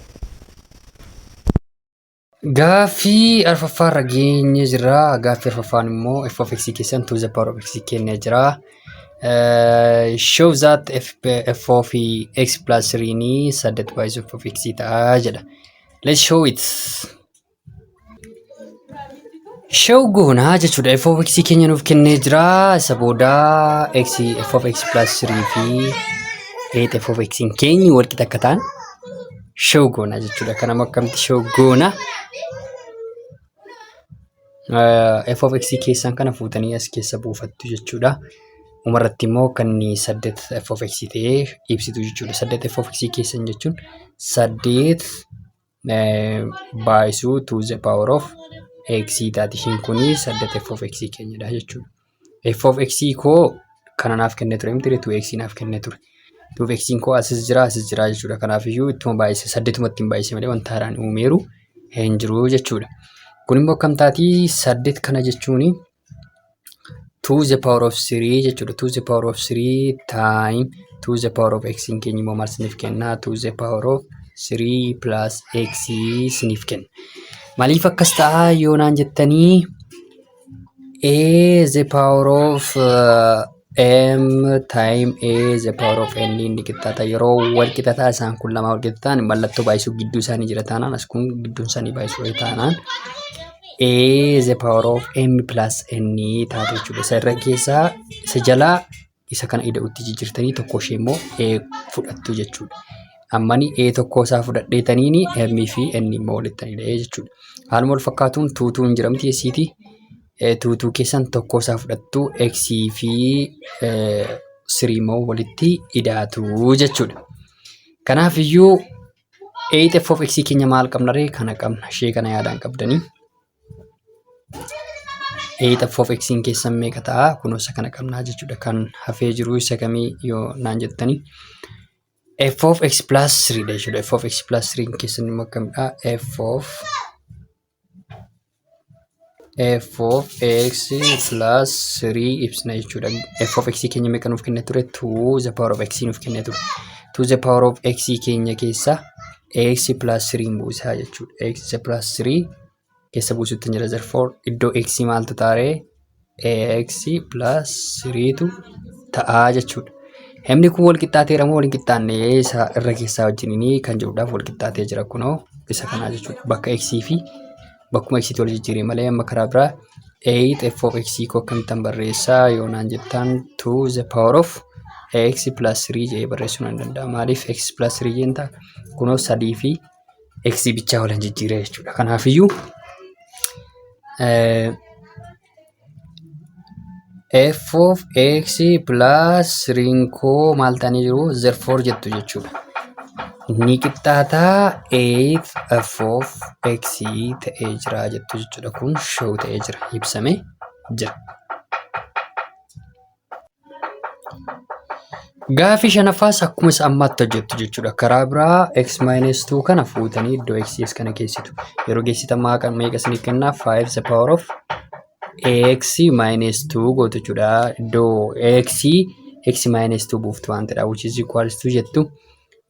Gaaffii arfaffaarra geenye jira. Gaaffii arfaffaan immoo f of x keessan 2 the power of x kennee jira. Show that f of x plus 3 ni 8 baay'isu f of x ta'a jedha. Let's show it. Show goonaa jechuudha. F of x keenya nuuf kennee jira. Isa booda x f of x plus 3 fi 8 f of x keenyi wal qixa akka ta'an show goona jechuudha. Kanammoo akkamitti show goona? F of x keessan kana fuutanii as keessa buufattu jechuudha. Umarratti immoo kan inni 8 f of x ta'ee ibsitu jechuudha. 8 f of x keessan jechuun 8 baay'isuu 2 the power of x taati. Ishiin kuni 8 f of x keenyadha jechuudha. F of x koo kana naaf kennee ture miti, 2x naaf kennee ture. 2x koo asis jira, asis jira jechuudha. Kanaafiyyuu ittuma baay'ise, saddeetuma ittiin baay'ise malee wanta haaraan uumeeru hin jiru jechuudha. Kun immoo akkam taatii? 8 kana jechuun 2 the power of 3 jechuudha. 2 the power of 3 time 2 the power of x keenya immoo maal isiniif kenna? 2 the power of 3 plus x isiniif kenna. Maaliif akkas ta'a yoo naan jettanii, a the power of m time a the power of n inni qixxaata. Yeroo wal qixxataa isaan kun lama wal qixxaatan, mallattoo baay'isuu gidduu isaanii jira taanaan, as kun gidduun isaanii baay'isuu taanaan, a the power of m plus n taate jechuudha. Isa irra keessaa isa jalaa isa kana ida'utti jijjiirtanii tokko ishee immoo a fudhattu jechuudha. Ammani a tokko isaa fudhadheetaniini m fi n immoo walitti ida'ee jechuudha. Haaluma wal fakkaatuun 2 2 hin jiramti eessiiti. 2 2 keessan tokko isaa fudhattu, x fi 3 immoo walitti idaatu jechuudha. Kanaaf iyyuu 8 f of x keenya maal qabna ree? Kana qabna. Ishee kana yaadaan qabdanii. 8 f of x keessan meeqa ta'a? Kunoo isa kana qabnaa jechuudha. Kan hafee jiru isa kamii yoo naan jettanii, f of x plus 3 dha jechuudha. F of x plus 3 keessan immoo akkamidha? F of x plus 3 ibsina jechuudha. F of x keenya meeqa nuuf kennee ture? 2 the power of x nuuf kennee ture. 2 the power of x keenya keessa x plus 3 buusaa jechuudha. X plus 3 keessa buusutti jira. Therefore, iddoo x maaltu taaree? X plus 3tu ta'aa jechuudha. Himni kun wal qixxaateera moo wal hin qixxaanne isa irra keessaa wajjiniin kan jedhuudhaaf, wal qixxaatee jira kunoo isa kanaa jechuudha. Bakka x fi bakkuma x wal jijjiiree malee. Amma karaa biraa 8 f of x koo akkamittan barreessaa yoo naan jettan, 2 the power of x plus 3 jedhee barreessuu nan danda'a. Maaliif x plus 3 jeen ta'a? Kunoo sadii fi x bichaa wal jijjiiree jechuudha. Kanaafiyyuu f of x plus 3 koo maal ta'anii jiru? Therefore jettu jechuudha. Ni qixxaataa 8 f of x ta'ee jira jettu jechuudha. Kun show ta'ee jira, ibsamee jira. Gaafii shanaffaas akkuma isa ammaatti hojjettu jechuudha. Karaa biraa x minus 2 kana fuutanii iddoo x kana geessitu. Yeroo geessitan meeqa isiniif kennaa? 5 the power of x minus 2 gootu jechuudha. Iddoo x x minus 2 buuftu waan ta'eedha. Which is equals to jettu.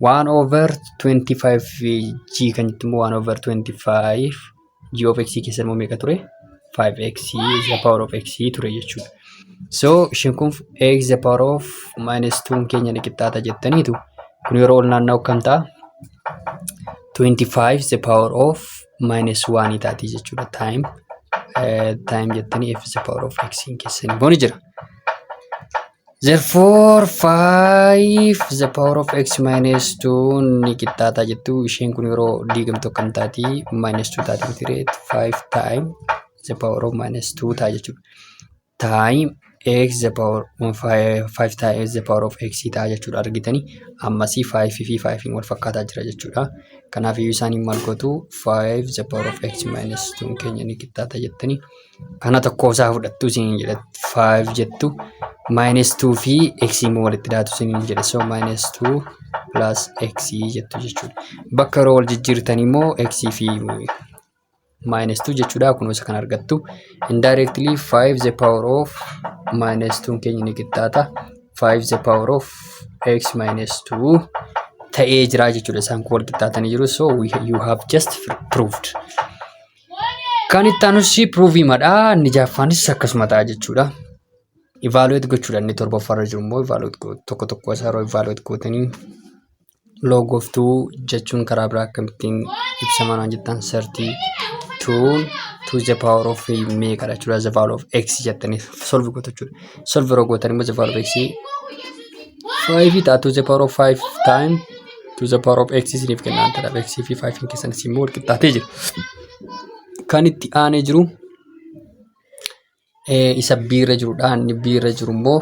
1 over 25 g kan jettu immoo 1 over 25 g of x keessa immoo meeqa ture? 5x is the power of x ture jechuudha. So isheen kun x the power of minus 2 keenya ni qixxaata jettaniitu, kun yeroo ol naanna'u akkam ta'a? 25 the power of minus 1 taati jechuudha. Time jettanii f the power of x keessanii immoo ni jira. Therefore, 5 the power of x minus 2 ni qixxaata jettu. Isheen kun yeroo diigamtu akkam taati? Minus 2 taati miti? 5 time the power of minus 2 ta'a jechuudha. Time x the power 5 times the power of x ta'a jechuudha. Argitanii, ammasii 5 fi 5 wal fakkaataa jira jechuudha. Kanaaf iyyuu isaanii maal gootu? 5 the power of x minus 2 keenya ni qixxaata jettanii, kana tokko isaa fudhattu isiniin jedha. 5 jettu, minus 2 fi x immoo walitti daatu isiniin jedha. So minus 2 plus x jettu jechuudha. Bakka yeroo wal jijjiirtan immoo x fi minus 2 jechuudha. Kun isa kan argattu. Indirectly, 5 the power of minus 2 keenya ni qixxaata 5 the power of x minus 2 ta'ee jira jechuudha. Isaan kun wal qixxaatanii jiru. So you have just proved. Kan itti aanus proofiimadha. Inni ja'affaanis akkasuma ta'a jechuudha. Evaluate gochuudha. Inni torbaffaarra jiru immoo evaluate tokko tokko isaa yeroo evaluate gootanii, log of 2 jechuun karaa biraa akkamittiin ibsama naan jettan, 32 to the power of meeqadha jechuudha. The value of x jettanii solve gootu jechuudha. Solve yeroo gootan immoo the value of x 5 ta'a. To the power of 5 time to the power of x isiniif kenna waan ta'eef, x fi 5 keessanis immoo wal qixxaatee jira. Kan itti aanee jiru isa B irra jirudha. Inni B irra jiru immoo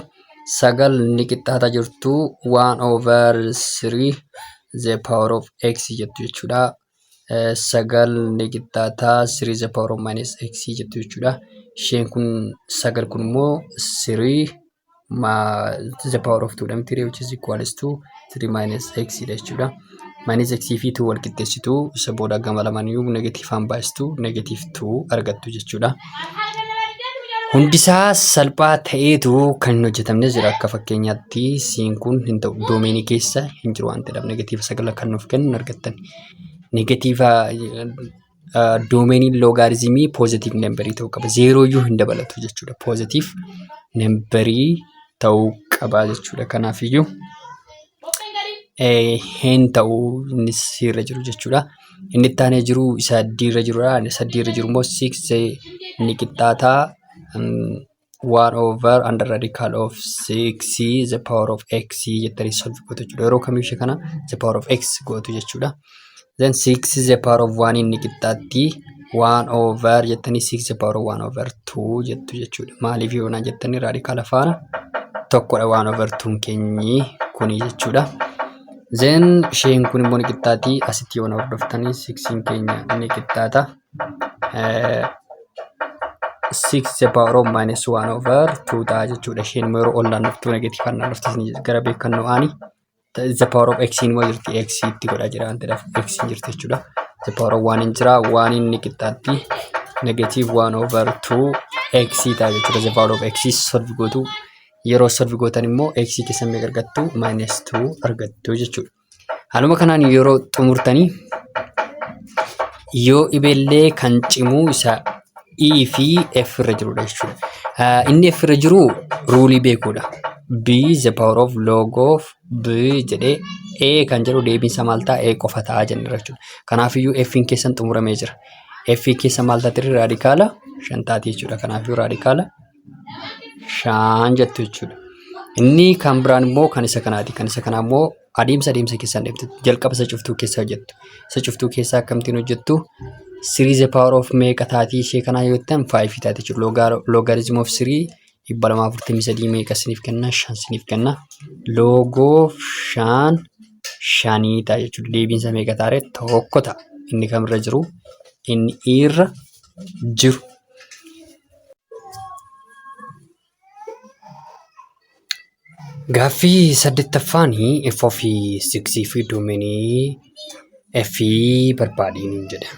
9 ni qixxaata jirtu 1 over 3 the power of x jettu jechuudha. 9 ni qixxaata 3 the power of minus x jettu jechuudha. Isheen kun 9 kun immoo 3 the power of 2 dha miti, which is equals to 3 minus x dha jechuudha. Minus x fi 2 wal qixxeessitu, isa booda gama lamaaniyyuu negatiivaan baay'istu, negative 2 argattu jechuudha. Hundisaa salphaa ta'eetu kan hin hojjetamne jira. Akka fakkeenyaatti siin kun hin ta'u, domainii keessa hin jiru waan ta'eef negative 9 kan nuuf kennu hin argattan. Negative domainiin logarithmii positive numberii ta'uu qaba. Zeeroo iyyuu hin dabalatu jechuudha. Positive numberii ta'uu qaba jechuudha. Kanaafiyyuu hin ta'u inni C irra jiru jechuudha. Inni itti aanee jiru isa D irra jirudha. Isa D irra jiru immoo six ni qixxaataa one over under radical of six the power of x jettanii solve gootu jechuudha. Yeroo kamiyyuu ishee kana the power of x gootu jechuudha. Then six the power of one inni qixxaatti one over jettanii six the power of one over two jettu jechuudha. Maaliif yoo naan jettanii, radical faana tokkodha one over two keenyi kuni jechuudha. Then isheen kun immoo ni qixxaatti, asitti yoo na hordoftanii, sixiin keenya ni qixxaata. Six the power of minus one over two ta'a jechuudha. Isheen immoo yeroo ol naannoftuu negative naannofti gara beekannoo aani. The power of x immoo jirti, x itti godhaa jira waan ta'eef x jirti jechuudha. The power of one hin jira, one inni qixxaatti negative one over two x ta'a jechuudha. The power of x solve gootu, yeroo solve gootan immoo x keessa meeqa argattu? Minus two argattu jechuudha. Haaluma kanaan yeroo xumurtanii yoo dhibeellee kan cimu isa E fi F irra jirudha jechuudha. Inni F irra jiru ruleii beekuudha. B the power of log of B jedhee A kan jedhu deebiinsa maal ta'a? A qofa ta'a jenna jechuudha. Kanaafiyyuu F keessan xumuramee jira. F keessa maal taati? Radical 5 taati jechuudha. Kanaafiyyuu radical 5 jettu jechuudha. Inni kan biraan immoo kan isa kanaati. Kan isa kanaa immoo adeemsa keessaan deemtu. Jalqaba isa cuftuu keessa hojjettu. Isa cuftuu keessaa akkamittiin hojjettu? Three the power of meeqa taatii ishee kanaa yoo jettan, five taati jechuudha. Logarithm of three 243 meeqa isiniif kenna? 5 isiniif kenna. Log of 5 shanii ta'a jechuudha. Deebiinsa meeqa ta'a? 1 ta'a. Inni kamirra jiru? Inni irra jiru. Gaaffii saddeettaffaan f of six fi domainii f barbaadiin jedha.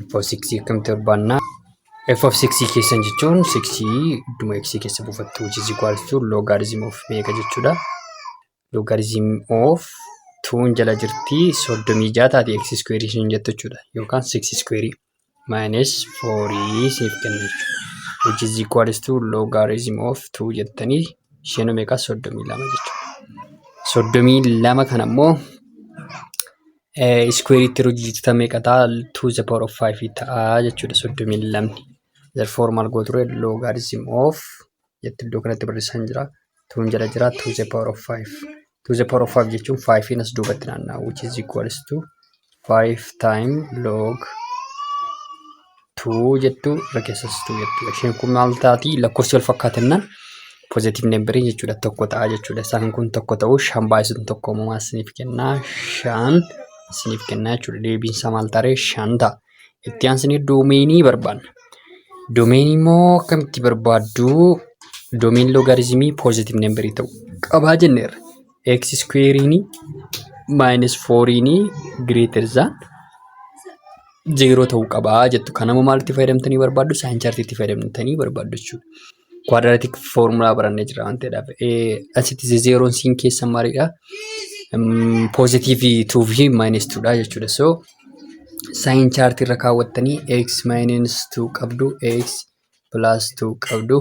F of six akkamitti barbaannaa? F of six keessan jechuun six idduma x keessa buufattu, which is equals to logarithm of meeqa jechuudha. Logarithm of twon jala jirti, 36 taati x square isheen jettu jechuudha. Yookaan six square minus four siif kenna jechuudha. Which is equals to logarithm of two jettanii isheen meeqa? 32 jechuudha. 32 kana immoo squareitti yeroo jijjiirtan meeqa ta'a? Two the power of five ta'a jechuudha 32ni. Therefore maal gootu ree? Logarithm of jetti, iddoo kanatti barreessaan jira. Twon jala jira, two the power of five. Two the power of five jechuun five as duubatti naanna'a, which is equals to five time log two jettu, irra keessas two jettu. Isheen kun maal taati? Lakkoofsi wal fakkaatannaan positive numberii jechuudha, 1 ta'a jechuudha. Isaan kun 1 ta'uu, 5 baay'isuun 1 uumamaa isiniif kennaa, 5 isiniif kennaa jechuudha. Deebiin isaa maal ta'a? 5 ta'a. Itti aansinee domainii barbaanna. Domainii immoo akkamitti barbaaddu? Domain logarithmii positive numberii ta'uu qabaa jenneerra. X squareiin minus fouriin greater than zero ta'uu qabaa jettu. Kanammoo maalitti fayyadamtanii barbaaddu? Sign chartiitti fayyadamtanii barbaaddu jechuudha. Quadratic formula barannee jira waan ta'eedhaaf. Asitti zeroon siin keessa maalidha? Positive two fi minus twodha jechuudha. So Sign chartii irra kaawwattanii x minus 2 qabdu, x plus 2 qabdu.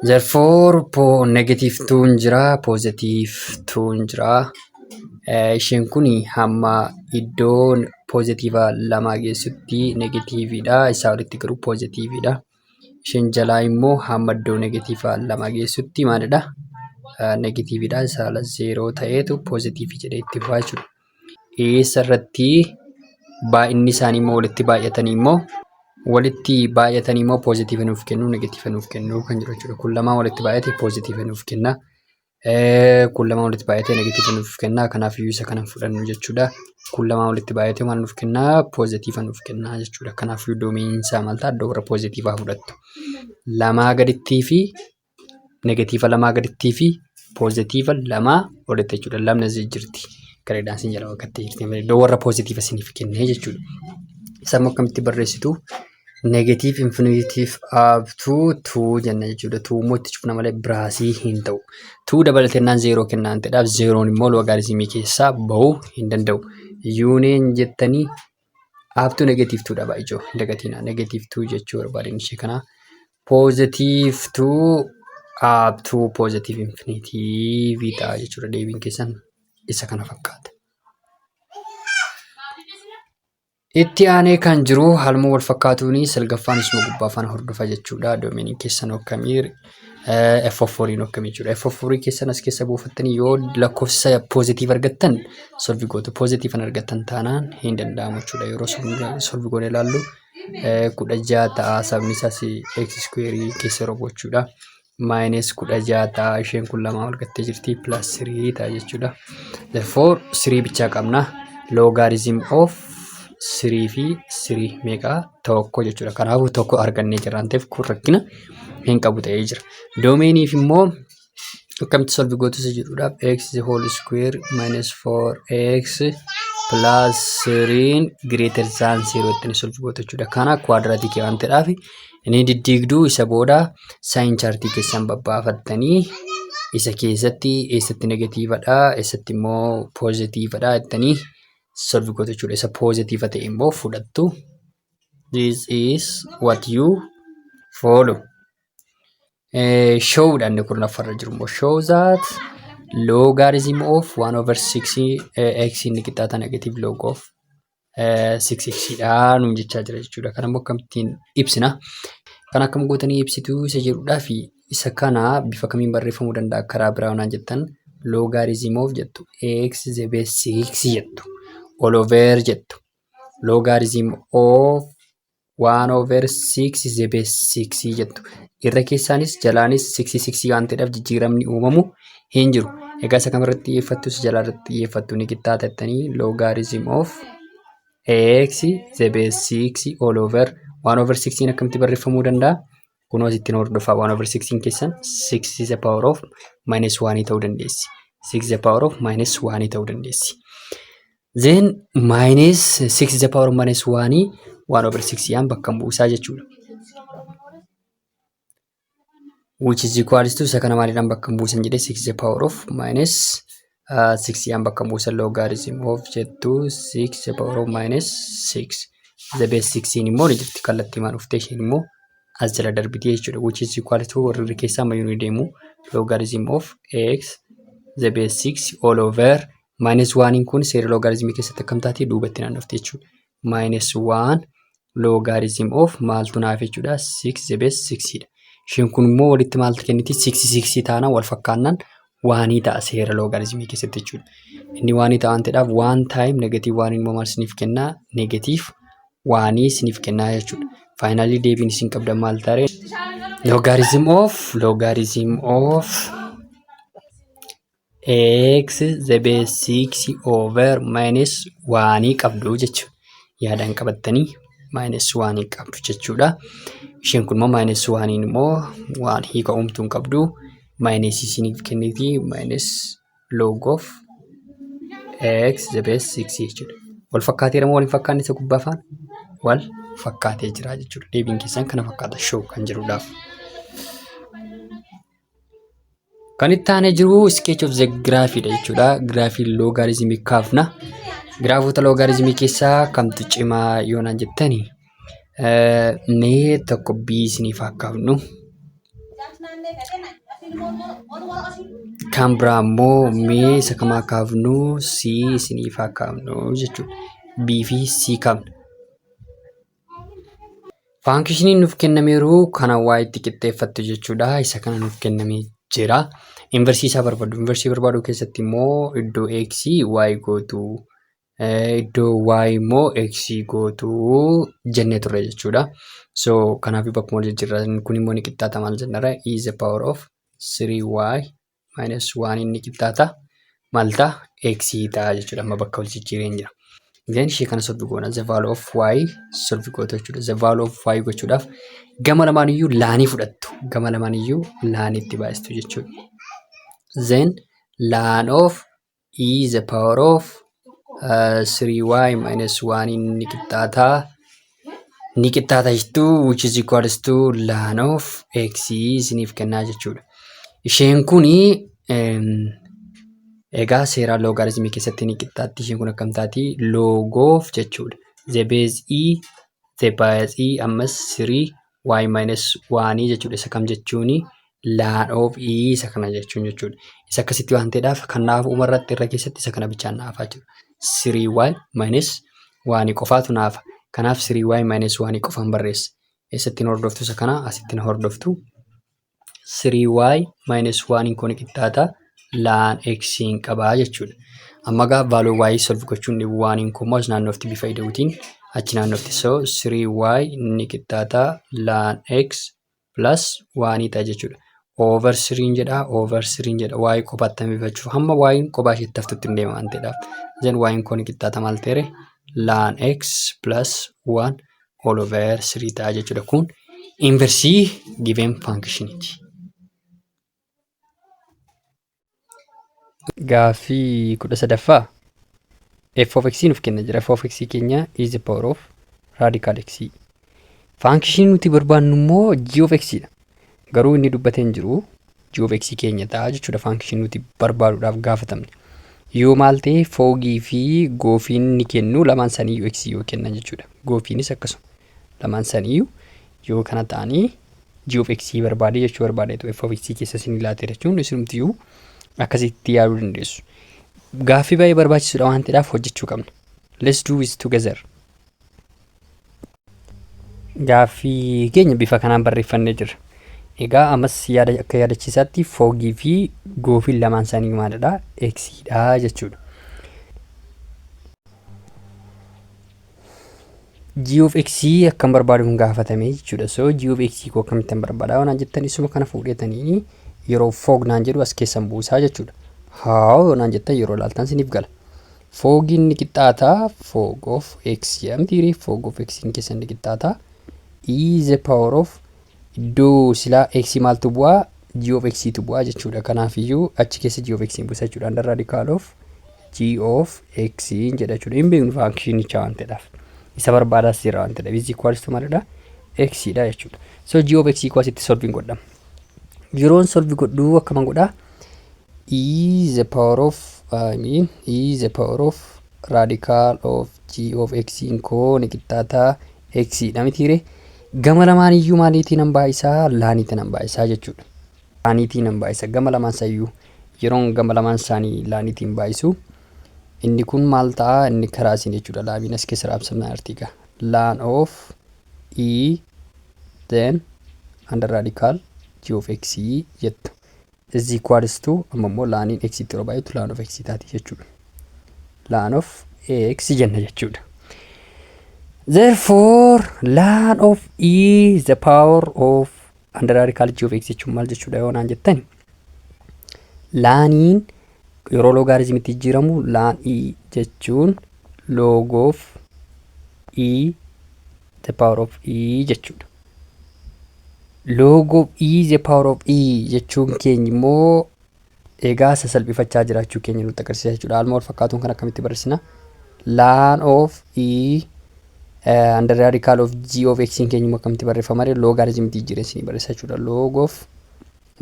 Therefore, negative 2 jira, positive 2 jira. Isheen kun hamma iddoo positive lamaa geessutti negatiiviidha. Isaa olitti garuu positiiviidha. Isheen jalaa immoo hamma iddoo negative lamaa geessutti maalidha? Negatiiviidha. Isaa ala zeeroo ta'eetu positive jedhee itti fufaa jechuudha. Eessa irratti baay'inni isaanii immoo walitti baay'atanii immoo positive nuuf kennu, negative nuuf kennu kan jiru jechuudha. Kun lamaan walitti baay'ate positive nuuf kenna. Kun lamaan walitti baay'ate negative nuuf kenna. Kanaafiyyuu isa kana fudhannu jechuudha. Kun lamaan walitti baay'ate maal nuuf kenna? Positive nuuf kenna jechuudha. Kanaafiyyuu domainiin isaa maal ta'a? Iddoo warra positiivaa fudhattu. Lamaa gadittii fi negative lamaa gadittii fi positive lamaa olitti jechuudha. Lamni as jirti. Gareedhaan isin jala bakka jirti. Iddoo warra positive isiniif kennee jechuudha. Isa immoo akkamitti barreessitu? Negative infinity up to two jenna jechuudha. Two immoo itti cufna malee biraasii hin ta'u. Two dabalatennaan zeeroo kennaan ta'edhaaf zeeroon immoo loogaarizimii keessaa bahuu hin danda'u. Union jettanii up to negative twodha baay'ee hin dagatinaa. Negative two jechuu barbaadeen ishee kana. Positive two up to positive infinity ta'a jechuudha. Deebiin keessan isa kana fakkaata. Itti aanee kan jiru haaluma wal fakkaatuun salgaffaan isuma gubbaa faana hordofa jechuudha. Domainiin keessan akkamii, f of fouriin akkamii jechuudha. F of fourii keessan as keessa buufattanii yoo lakkoofsa positive argattan solve gootu. Positive argattan taanaan hin danda'amu jechuudha. Yeroo solve goonee ilaallu 16 ta'a. Sabni isaas x squareii keessa yeroo gochuudha. Minus 16 ta'a. Isheen kun lama argattee jirti. Plus three ta'a jechuudha. Therefore, three bichaa qabna. Logarithm of three fi three meeqaa? Tokko jechuudha. Kanaafuu tokko argannee jirra waan ta'eef kun rakkina hin qabu ta'ee jira. Domainiif immoo akkamitti solve gootu isa jedhuudhaaf x whole square minus 4x plus 3 greater than 0 ittiin solve gootu jechuudha. Kana quadraticii waan ta'eedhaaf inni diddiigduu isa booda sign chartii keessan babbaafattanii isa keessatti eessatti negatiivadha, eessatti immoo poozitiivadha jettanii solve gootu jechuudha. Isa positive ta'e immoo fudhattu. This is what you follow. Showdha inni kurnaffarra jiru immoo, show that logarithm of 1 over 6 x inni qixxaata negative log of 6x dha nuun jechaa jira jechuudha. Kana immoo akkamittiin ibsina? Kan akkam gootanii ibsituu isa jedhudhaa fi isa kana bifa kamiin barreeffamuu danda'a karaa biraa naan jettan, logarithm of jettu, x the base 6 jettu, all over jettu, logarithm of 1 over 6 the base 6 jettu. Irra keessaanis jalaanis 6 6 waan ta'eedhaaf jijjiiramni uumamu hin jiru. Egaa isa kamirratti xiyyeeffattu? Isa jalaarratti xiyyeeffattu. Ni qixxaata jettanii logarithm of x the base 6 all over 1 over 6 akkamitti barreeffamuu danda'a? Kunoo asittiin hordofaa, 1 over 6 keessan 6 is the power of minus 1 ta'uu dandeessi. 6 the power of minus 1 ta'uu dandeessi. Then minus 6 is the power of minus 1 1 over 6 yaan bakka buusaa jechuudha. Which is equals to, isa kana maaliidhaan bakka buusan jedhee, 6 the power of minus 6 yaan bakka buusan, logarithm of jettu, 6 the power of minus 6 the base 6 immoo ni jirti, kallattii maan dhuftee isheen immoo as jala darbiti jechuudha. Which is equal to, warri keessaa ammayyuu ni deemu, logarithm of x the base 6 all over minus 1 kun seera logaritmii keessatti akkam taati? Duubatti naannofti jechuudha. Minus 1 logarithm of maaltu naaf jechuudha? 6 the base 6 dha. Isheen kun immoo walitti maaltu kenniti? 6 6 taanaan wal fakkaannaan one ta'a seera logaritmii keessatti jechuudha. Inni one ta'a waan ta'eedhaaf one time negative one immoo maal isiniif kennaa? Negative one isiniif kennaa jechuudha. Finally, deebiin isin qabdan maal ta'a? Logarithm of x the base 6 over minus 1 qabdu jechuudha. Yaadaan qabattanii minus 1 qabdu jechuudha. Isheen kun immoo minus 1 immoo waan hiika uumtuu hin qabdu. Minus isiniif kenniti, minus log of x the base 6 jechuudha. Wal fakkaateera moo wal hin fakkaanne isa gubbaa faana? Wal fakkaatee jira jechuudha. Deebiin keessan kana fakkaata show kan jedhuudhaaf. Kan itti aanee jiru sketch of the graph dha jechuudha. Giraafii loogaarizimii kaafna. Giraafoota loogaarizimii keessaa kamtu cimaa yoo naan jettani, mee tokko B isiniif haa kaafnu. Kan biraa immoo mee isa kam haa kaafnu? C isiniif haa kaafnu jechuudha. B fi C kaafna. Faankishiniin nuuf kennameeru kana waa itti qixxeeffattu jechuudha. Isa kana nuuf kennamee jira. Inversii isaa barbaadu. Inversii barbaaduu keessatti immoo iddoo x y gootu, iddoo y immoo x gootu jennee turre jechuudha. So kanaaf bakkuma wal jijjiirra. Kun immoo ni qixxaata maal jennara? E is the power of 3y minus 1 inni qixxaata maal ta'a? X ta'a jechuudha. Amma bakka wal jijjiireen jira. Then ishee kana solve goona. The value of y solve gootu jechuudha. The value of y gochuudhaaf gama lamaan iyyuu laanii fudhattu. Gama lamaan iyyuu laanii itti baay'istu jechuudha. Then laan of e the power of 3y minus 1 inni qixxaata ni qixxaata jettu, which is equals to laan of x isiniif kennaa jechuudha. Isheen kuni egaa seera loogaarizimii keessatti ni qixxaatti. Isheen kun akkam taati? Log of jechuudha. The base e, the base e ammas 3 y minus 1 jechuudha. Isa kam jechuuni? Laan of e isa kana jechuun jechuudha. Isa akkasitti waan ta'eedhaaf kan naaf uumarratti irra keessatti isa kana bichaan naafaa jechuudha. 3y minus 1 qofaatu naafa. Kanaaf 3y minus 1 qofaan barreessa. Eessattiin hordoftu isa kana? Asittiin hordoftu. 3y minus 1 kun qixxaata laan x qabaa jechuudha. Amma gaa value y solve gochuun dhibu, waan kun immoo as naannofti bifa ida'uutiin achi naannofti. So 3y ni qixxaata laan x plus 1 ta'a jechuudha. Over 3 jedha, over 3 jedha, y kophaatti hambifachuuf hamma y kophaa isheetti haftutti hin deema waan ta'eedhaaf. Then y kun qixxaata maal ta'e? Laan x plus 1 all over 3 ta'a jechuudha. Kun inversii given functioniiti. Gaaffii 13ffaa, f of x nuuf kenna jira. F of x keenya is the power of radical x. Faankishinii nuti barbaannu immoo g of x dha. Garuu inni dubbatee hin jiru, g of x keenya ta'a jechuudha faankishinii nuti barbaaduudhaaf gaafatamne. Yoo maal ta'e? Foogii fi goofiin ni kennu, lamaan isaaniiyyuu x yoo kennan jechuudha. Goofiinis akkasuma lamaan isaaniiyyuu yoo kana ta'anii g of x barbaade jechuu barbaadeetu f of x keessa isin laatee jechuun isinumtiyyuu akkasitti yaaduu dandeessu. Gaaffii baay'ee barbaachisuudha waan ta'eedhaaf hojjechuu qabna. Let's do it together. Gaaffii keenya bifa kanaan barreeffannee jirra. Egaa ammas yaada akka yaadachiisaatti foogii fi goofiin lamaan isaanii maalidha? X dha jechuudha. G of x akkam barbaadu hin gaafatame jechuudha. So g of x koo akkamittan barbaada waan jettan, isuma kana fuudhetanii yeroo fog naan jedhu as keessan buusaa jechuudha. Haa naan jettan, yeroo ilaaltan siniif gala. Fogiin ni qixxaata fog of x jedhamti, fog of x keessan ni qixxaata e the power of iddoo silaa x maaltu bu'aa? G of x tu bu'aa jechuudha. Kanaafiyyuu achi keessa g of x buusa jechuudha. Under radical of g of x jedha jechuudha. Hin beeknu faankishinicha waan ta'eedhaaf. Isa barbaadaas jira waan ta'eedhaaf. Is equals to maalidha? X dha jechuudha. So g of x equals itti solving godhama. Yeroon solve godhu akkama godhaa? E the power of, I mean, e the power of radical of g of x koo ni qixxaata x dha mitiire? Gama lamaan iyyuu maaliitiin nan baay'isaa? Laaniitiin nan baay'isaa jechuudha. Laaniitiin nan baay'isa gama lamaan isayyuu. Yeroon gama lamaan isaanii laaniitiin baay'isu inni kun maal ta'a? Inni karaa isin jechuudha. Laamiin as keessa raabsamna artiga. Laan of e then under radical g of x jettu is equals to, amma immoo laaniin x itti yeroo baay'atu laan of x taati jechuudha. Laan of x jenna jechuudha. Therefore, laan of e the power of under radical g of x jechuun maal jechuudha yoo naan jettani? Laaniin yeroo loogaarizimitti jijjiiramu laan e jechuun log of e the power of e jechuudha. Log of e the power of e jechuun keenya immoo egaa sasalphifachaa jiraachuu keenya nutti agarsiisa jechuudha. Haaluma wal fakkaatuun kan akkamitti barreessina? Laan of e under radical of g of x keenya immoo akkamitti barreeffama? Loogaarizimitti jijjiirreessanii barreessa jechuudha.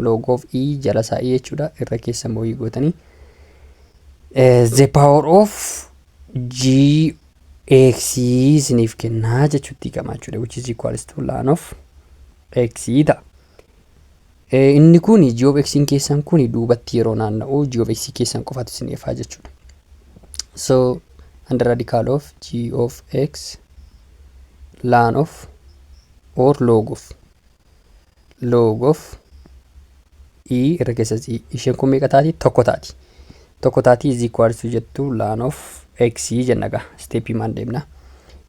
Log of e jala isaa e jechuudha. Irra keessa immoo e gootanii the power of G x isiniif kennaa jechuutti hiikama jechuudha. Which is equals to ln of x ta'a. Inni kun g of x keessan kun duubatti yeroo naanna'u g of x keessan qofaatu isin ifaa jechuudha. So under radical of g of x ln of or log of e irra keessa isheen kun meeqa taati? Tokko taati. Tokko taati is equals to jettu ln of x jenna gaa stepii maan deemna.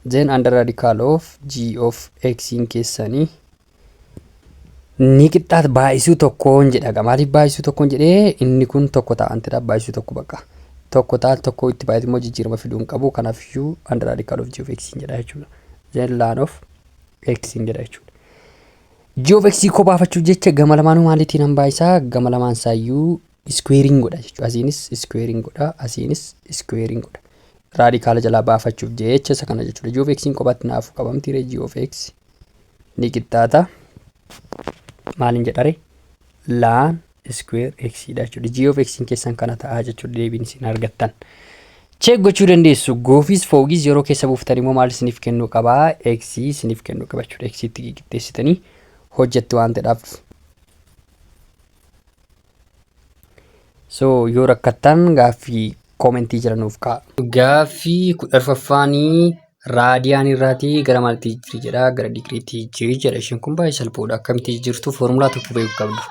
Then under radical of g of x keessanii ni qixxaata baay'isuu tokkoon jedha gaa. Maaliif baay'isuu tokkoon jedhee? Inni kun tokko ta'a antidha, baay'isuu tokko bakka. Tokko ta'a, tokko itti baay'atu immoo jijjiirama fiduu hin qabu, kanaafiyyuu under radical of g of x jedha jechuudha. Then ln of x jedha jechuudha. G of x koo baafachuuf jecha gama lamaanuu maaliitiin han baay'isaa? Gama lamaan isaayyuu squaring godha jechuudha. Asiinis squaring godha, asiinis squaring godha. Radicala jalaa baafachuuf jecha isa kana jechuudha. G of x kophaatti naafuu qabamti. G of x ni qixxaata. Maaliin jedhare? Ln square x dha jechuudha. G of x keessan kana ta'aa jechuudha deebiin isin argattan. Check gochuu dandeessu. Goofis foogis yeroo keessa buuftan immoo maal isiniif kennuu qabaa? X isiniif kennuu qaba jechuudha. X itti qixxeessitanii hojjettu waan ta'eedhaaf. So yoo rakkattan gaaffii commentii jala nuuf kaa'a. Gaaffii 14ffaanii radian irraatii gara maalitti jijjiiri jedha? Gara digiriitti jijjiiri jedha. Isheen kun baay'ee salphaadha. Akkamitti jijjiirtu? Foormulaa tokko beekuu qabdu.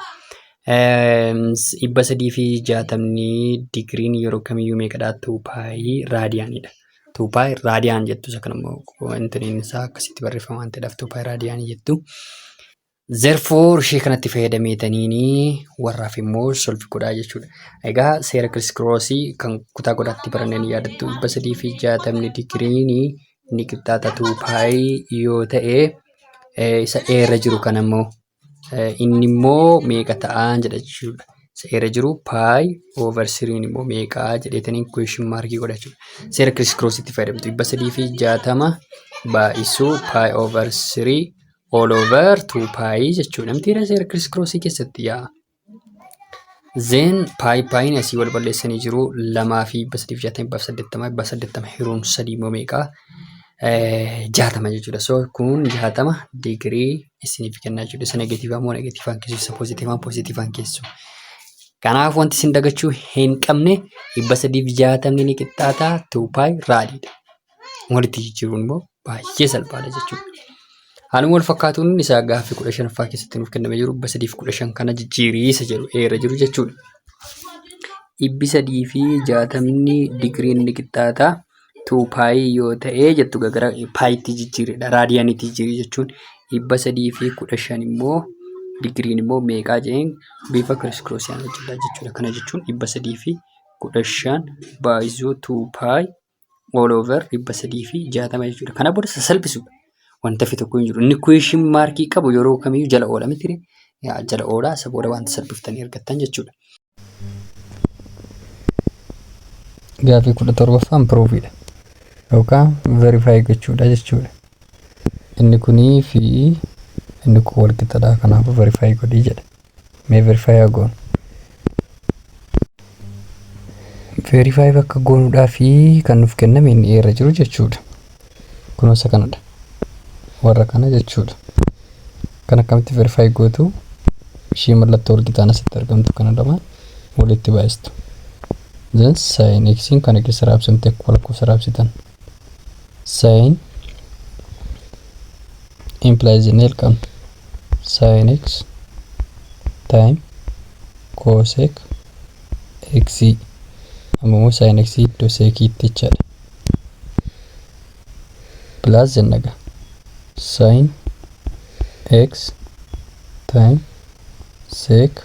360 digiriin yeroo kamiyyuu meeqadha? Two pi radianidha. Two pi radian jettu, isa kana immoo intiniin isaa akkasitti barreeffama waan ta'eedhaaf two pi radianii jettu. Therefore ishee kanatti fayyadameetaniini warraaf immoo solve godhaa jechuudha. Egaa seera criss crossii kan kutaa godaatti baranneen yaadattu, 360 digiriin ni qixxaata two pi yoo ta'e, isa eerra jiru kana immoo inni immoo meeqa ta'aa jedha jechuudha. Isa eerra jiru pi over threen immoo meeqaa jedheetanii question markii godha jechuudha. Seera criss crossiitti fayyadamtu, 360 baay'isuu pi over three all over two pi jechuudha. Namtiidha seera criss crossii keessatti yaa. Then pi piin asii wal balleessanii jiru, lamaa fi 360, 180, 180 hiruun sadii immoo meeqaa? 60 jechuudha. So kun 60 digirii isiniif kennaa jechuudha. Isa negatiivaa immoo negatiivaan keessu, isa poozitiivaan poozitiivaan keessu. Kanaaf wanti isin dagachuu hin qabne 360 ni qixxaata two pi radiidha. Walitti jijjiiruun immoo baay'ee salphaadha jechuudha. Haaluma wal fakkaatuun isaa gaaffii 15ffaa keessatti nuuf kennamee jiru 315 kana jijjiirii isa jedhu eerra jiru jechuudha. 360 digiriin ni qixxaata two pi yoo ta'e jettu, gara pitti jijjiiredha. Radianitti jijjiirii jechuun 315 immoo digiriin immoo meeqaa jeen bifa criss crossiin hojjetaa jechuudha. Kana jechuun 315 baay'isuu two pi all over 360 jechuudha. Kana booda sasalphisuudha. Wanta fi tokko hin jiru. Inni question markii qabu yeroo kamiyyuu jala oola miti. Jala oolaa, isa booda wanta salphiftanii argattan jechuudha. Gaaffii 17ffaan proveiidha. Yookaan verify gochuudha jechuudha. Inni kunii fi inni kun wal qixxaadha, kanaafuu verify godhii jedha. Mee verify haa goonu. Verify bakka goonuudhaa fi kan nuuf kenname inni irra jiru jechuudha. Kunuunsa kanadha. Warra kana jechuudha. Kan akkamitti verify gootu? Ishii mallattoo wal qixaan asitti argamtu kana lamaan walitti baay'istu. Then sin x kana keessa raabsamte akkuma lakkoofsa raabsitan. Sin implies jennee jalqabna. Sin x time cosec x, amma immoo sin x iddoo seciitti jechaadha. Plus jenna gaa. Sin x time sec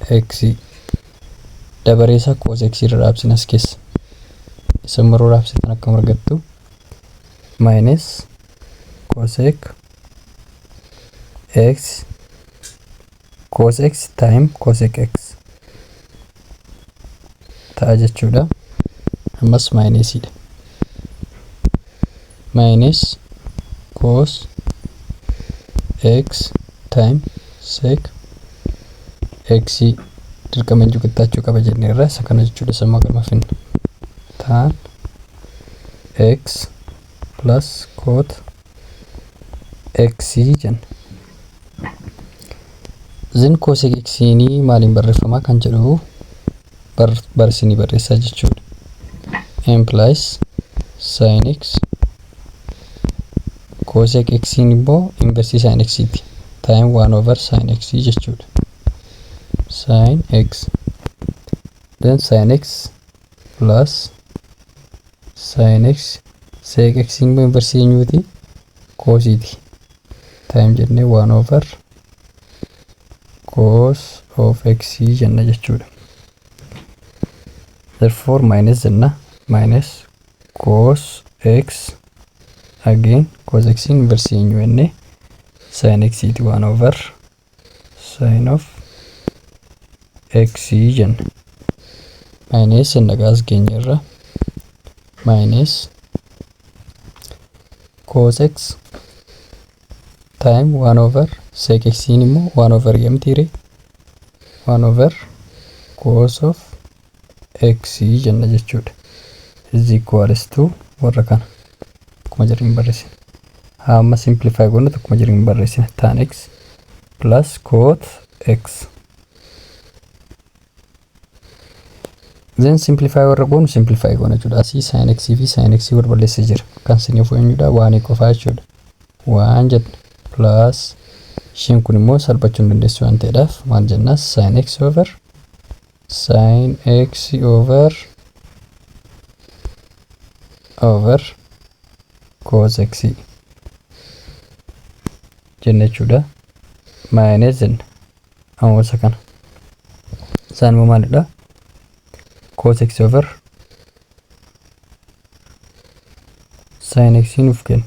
x, dabaree isaa cos x irra raabsina as keessa. Isa maruu raabsitan akkam argattu? Minus cosec x, cos x time cosec x ta'a jechuudha. Ammas minusiidha. Minus cos x time sec x dirqama eenyu qixxaachuu qaba jenneerra, isa kana jechuudha. Sammuu galma finna. Tan x plus cot x jenna. Then cosec x maaliin barreeffama kan jedhu barsinii barreessaa jechuudha. Implies sin x, cosec x immoo inverse sin x ti, time 1 over sin x jechuudha. Sin x, then sin x plus sin x, sec x immoo inverse eenyuuti? Cosiiti. Time jennee 1 over cos of x jenna jechuudha. Therefore minus jenna, minus cos x, again cos x inverse eenyu jenne? Sin x ti, 1 over sin of x jenna. Minus jenna gaas keenya irra, minus cos x time 1 over sec x immoo 1 over yamtiire, 1 over cos of x jenna jechuudha. Is equals to warra kana akkuma jiru hin barreessina. Hamma simplify goonu akkuma jiru hin barreessina. Tan x plus cot x. Then simplify warra goonu, simplify goona jechuudha. Asii sin x fi sin x wal balleessee jira. Kan siniif eenyudha? Waan qofaa jechuudha. Waan jenna plus, isheen kun immoo salphachuu hin dandeessu waan ta'eedhaaf maal jenna? Sin x over sin x over cos x jenna jechuudha. Minus jenna. Amma isa kana. Isaan immoo maalidha? Cos x over sin x nuuf kenna.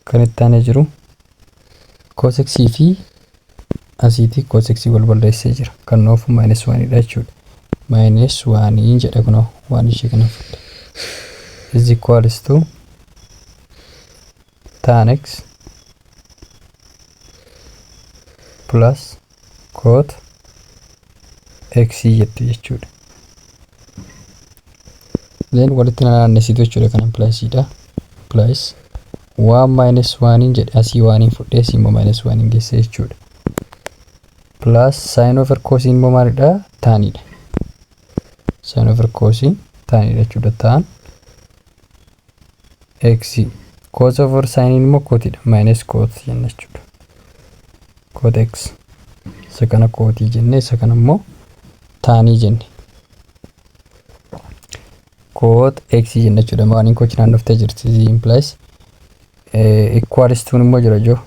Kan itti aanee jiru cos x fi asiitii cos x wal balleessee jira. Kan nuuf minus 1 dha jechuudha. Minus 1 jedha, kunoo waan ishee kana fudhe. Is equals to tan x plus cot x jettu jechuudha. Then walitti naannessitu jechuudha, kana plusidha. Plus 1 minus 1 jedhe, asii 1 fudhee asii immoo minus 1 geesse jechuudha. Plus sin over cos immoo maalidha? Tanidha. Sin over cos tanidha jechuudha. Tan x, cos over sin immoo cotidha. Minus cot jenna jechuudha. Cot x. Isa kana cotii jenne, isa kana immoo tanii jenne. Cot x jenna jechuudha. Waan kochi naannoftee jirti. Implies equals to immoo jira joo.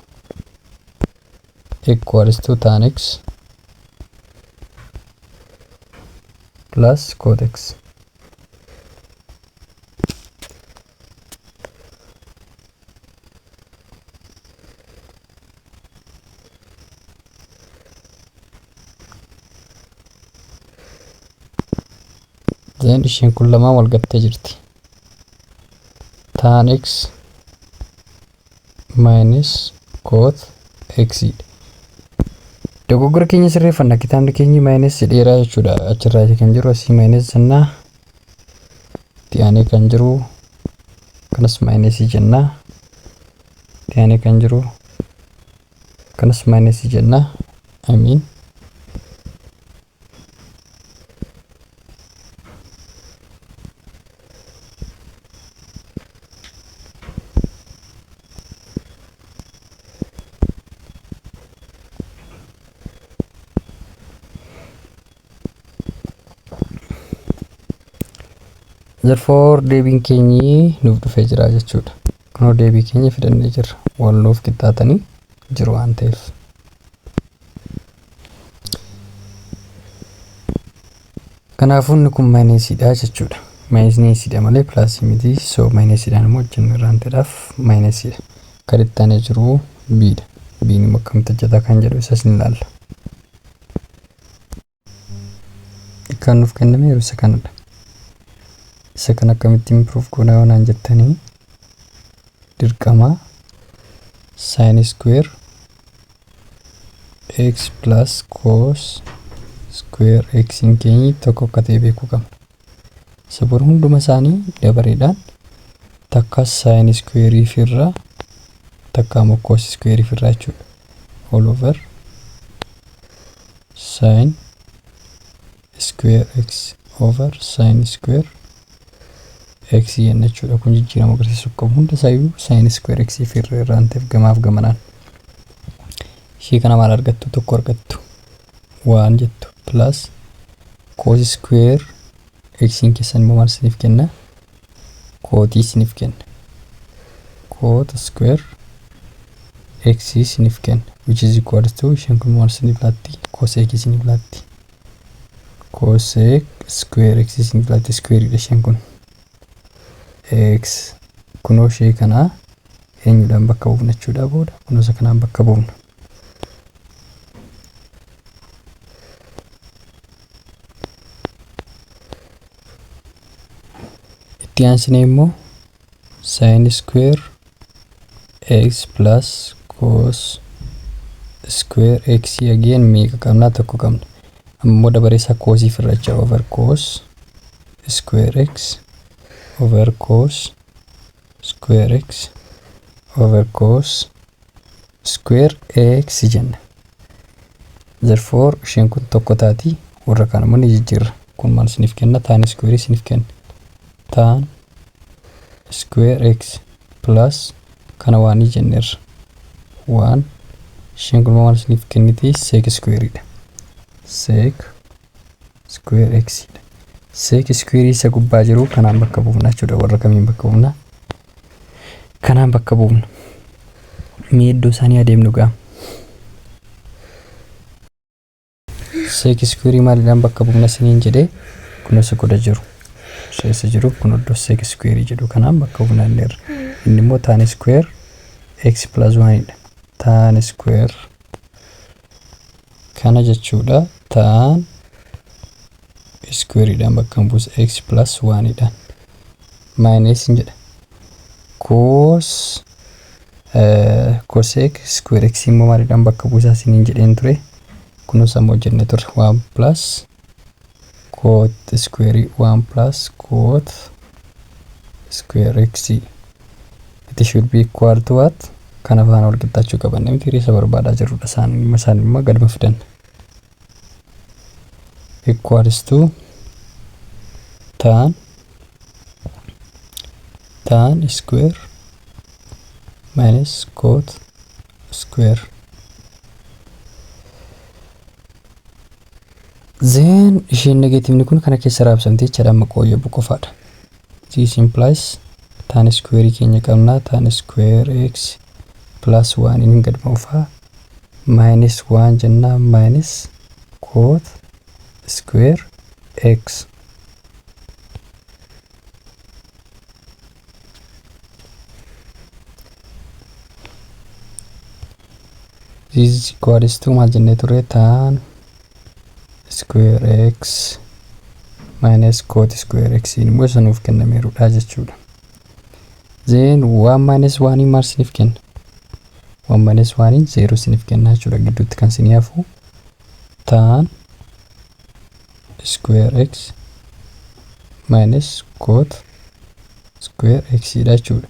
Equals to tan x plus cot x. Then isheen kun lamaan wal gattee jirti. Tan x minus cot x. Dogoggora keenya sirreeffanna, kitaabni keenya minus dheeraa jechuudha. Achirraa kan jiru asii minus jennaa. Itti aanee kan jiru kanas minus jennaa. Itti aanee kan jiru kanas minus jennaa. I mean, therefore deebiin keenyi nuuf dhufee jira jechuudha. Kunoo deebii keenya fidannee jirra. Wal nuuf qixxaatanii jiru waan ta'eef. Kanaafuu inni kun minusiidha jechuudha. Minusiidha malee plusii miti. So minusiidhaan immoo hojjennu irraan ta'eedhaaf minusiidha. Kan itti aanee jiru B'dha. B'n immoo akkamitti hojjeta kan jedhu isas ni ilaalla. Kan nuuf kenname yeroo isa kanadha. Isa kana akkamitti improve goona yoo naan jettanii, dirqama sin square x plus cos square x hin keenyi tokko akka ta'e beekuu qabna. Isa bor hunduma isaanii dabareedhaan takka sine square firraa, takka immoo cos square firraa jechuudha. All over sin square x over sin square x jenna jechuudha. Kun jijjiirama agarsiisuu qabu. Hunda isaayyuu sin square x firra irraan ta'eef gamaaf gamanaan. Ishee kana maal argattu? Tokko argattu. Waan jettu plus cos square x keessan immoo maal isiniif kenna? Cot isiniif kenna. Cot square x isiniif kenna, which is equal to isheen kun maal isiniif laatti? Cosec isiniif laatti. Cosec square x isiniif laatti, square dha isheen kun. X kunoo ishee kana eenyudhaan bakka buufna jechuudha booda? Kunoo isa kanaan bakka buufna. Itti aansinee immoo sin square x plus cos square x again meeqa qabna? Tokko qabna. Ammoo dabaree isaa cosii firracha, over cos square x over cos square x over cos square x jenna. Therefore isheen kun tokko taati, warra kaan immoo ni jijjiirra. Kun maal isiniif kenna? Tan square isiniif kenna. Tan square x plus kana waan ni jenneerra. Waan isheen kun maal isiniif kenniti? Sec square dha. Sec square x dha. Sec square isa gubbaa jiru kanaan bakka buufna jechuudha. Warra kamiin bakka buufna? Kanaan bakka buufna. Mee iddoo isaanii adeemnu gaa. Sec square maaliidhaan bakka buufna isiniin jedhee? Kun isa godha jiru. Isa jiru kun iddoo sec square jedhu kanaan bakka buufna inneerra. Inni immoo tan square x plus 1 dha. Tan square kana jechuudha. Tan squareidhaan bakka buusa x plus 1 dhaan. Minus hin jedha. Cos cosec square x immoo maaliidhaan bakka buusaa isiniin jedheen ture? Kunuunsa immoo jennee turre, 1 plus cot square, 1 plus cot square x. It should be equal to what? Kana faana wal qixxaachuu qaban miti isa barbaadaa jirrudha. Isaan immoo gaduma fidan. Equals to tan square minus cot square. Then isheen negativeni kun kana keessa raabsamte jechaadha, amma qooyyabu qofaadha. This implies tan square keenya qabna, tan square x plus 1 inni gad oofaa minus 1 jenna, minus cot square x. This is equals to maal jennee ture? Tan square x minus cot square x immoo isa nuuf kennameerudha jechuudha. Then 1 minus 1 maal isiniif kenna? 1 minus 1 0 isiniif kenna jechuudha. Gidduutti kan isinii hafu tan square x minus cot square x dha jechuudha.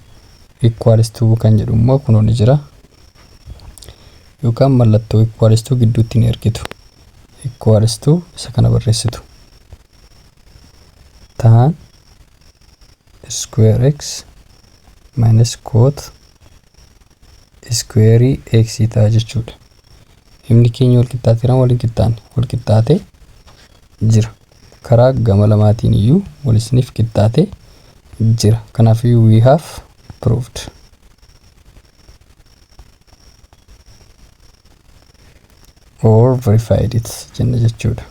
Equals to kan jedhu immoo kunoo ni jira. Yookaan mallattoo equals to gidduutti ni argitu. Equals to isa kana barreessitu. Tan square x minus cot square x ta'a jechuudha. Himni keenya wal qixxaateera, wal hin qixxaanne? Wal qixxaatee jira. Karaa gama lamaatiin iyyuu wal isiniif qixxaatee jira. Kanaafiyyuu we have proved or verified it jenna jechuudha.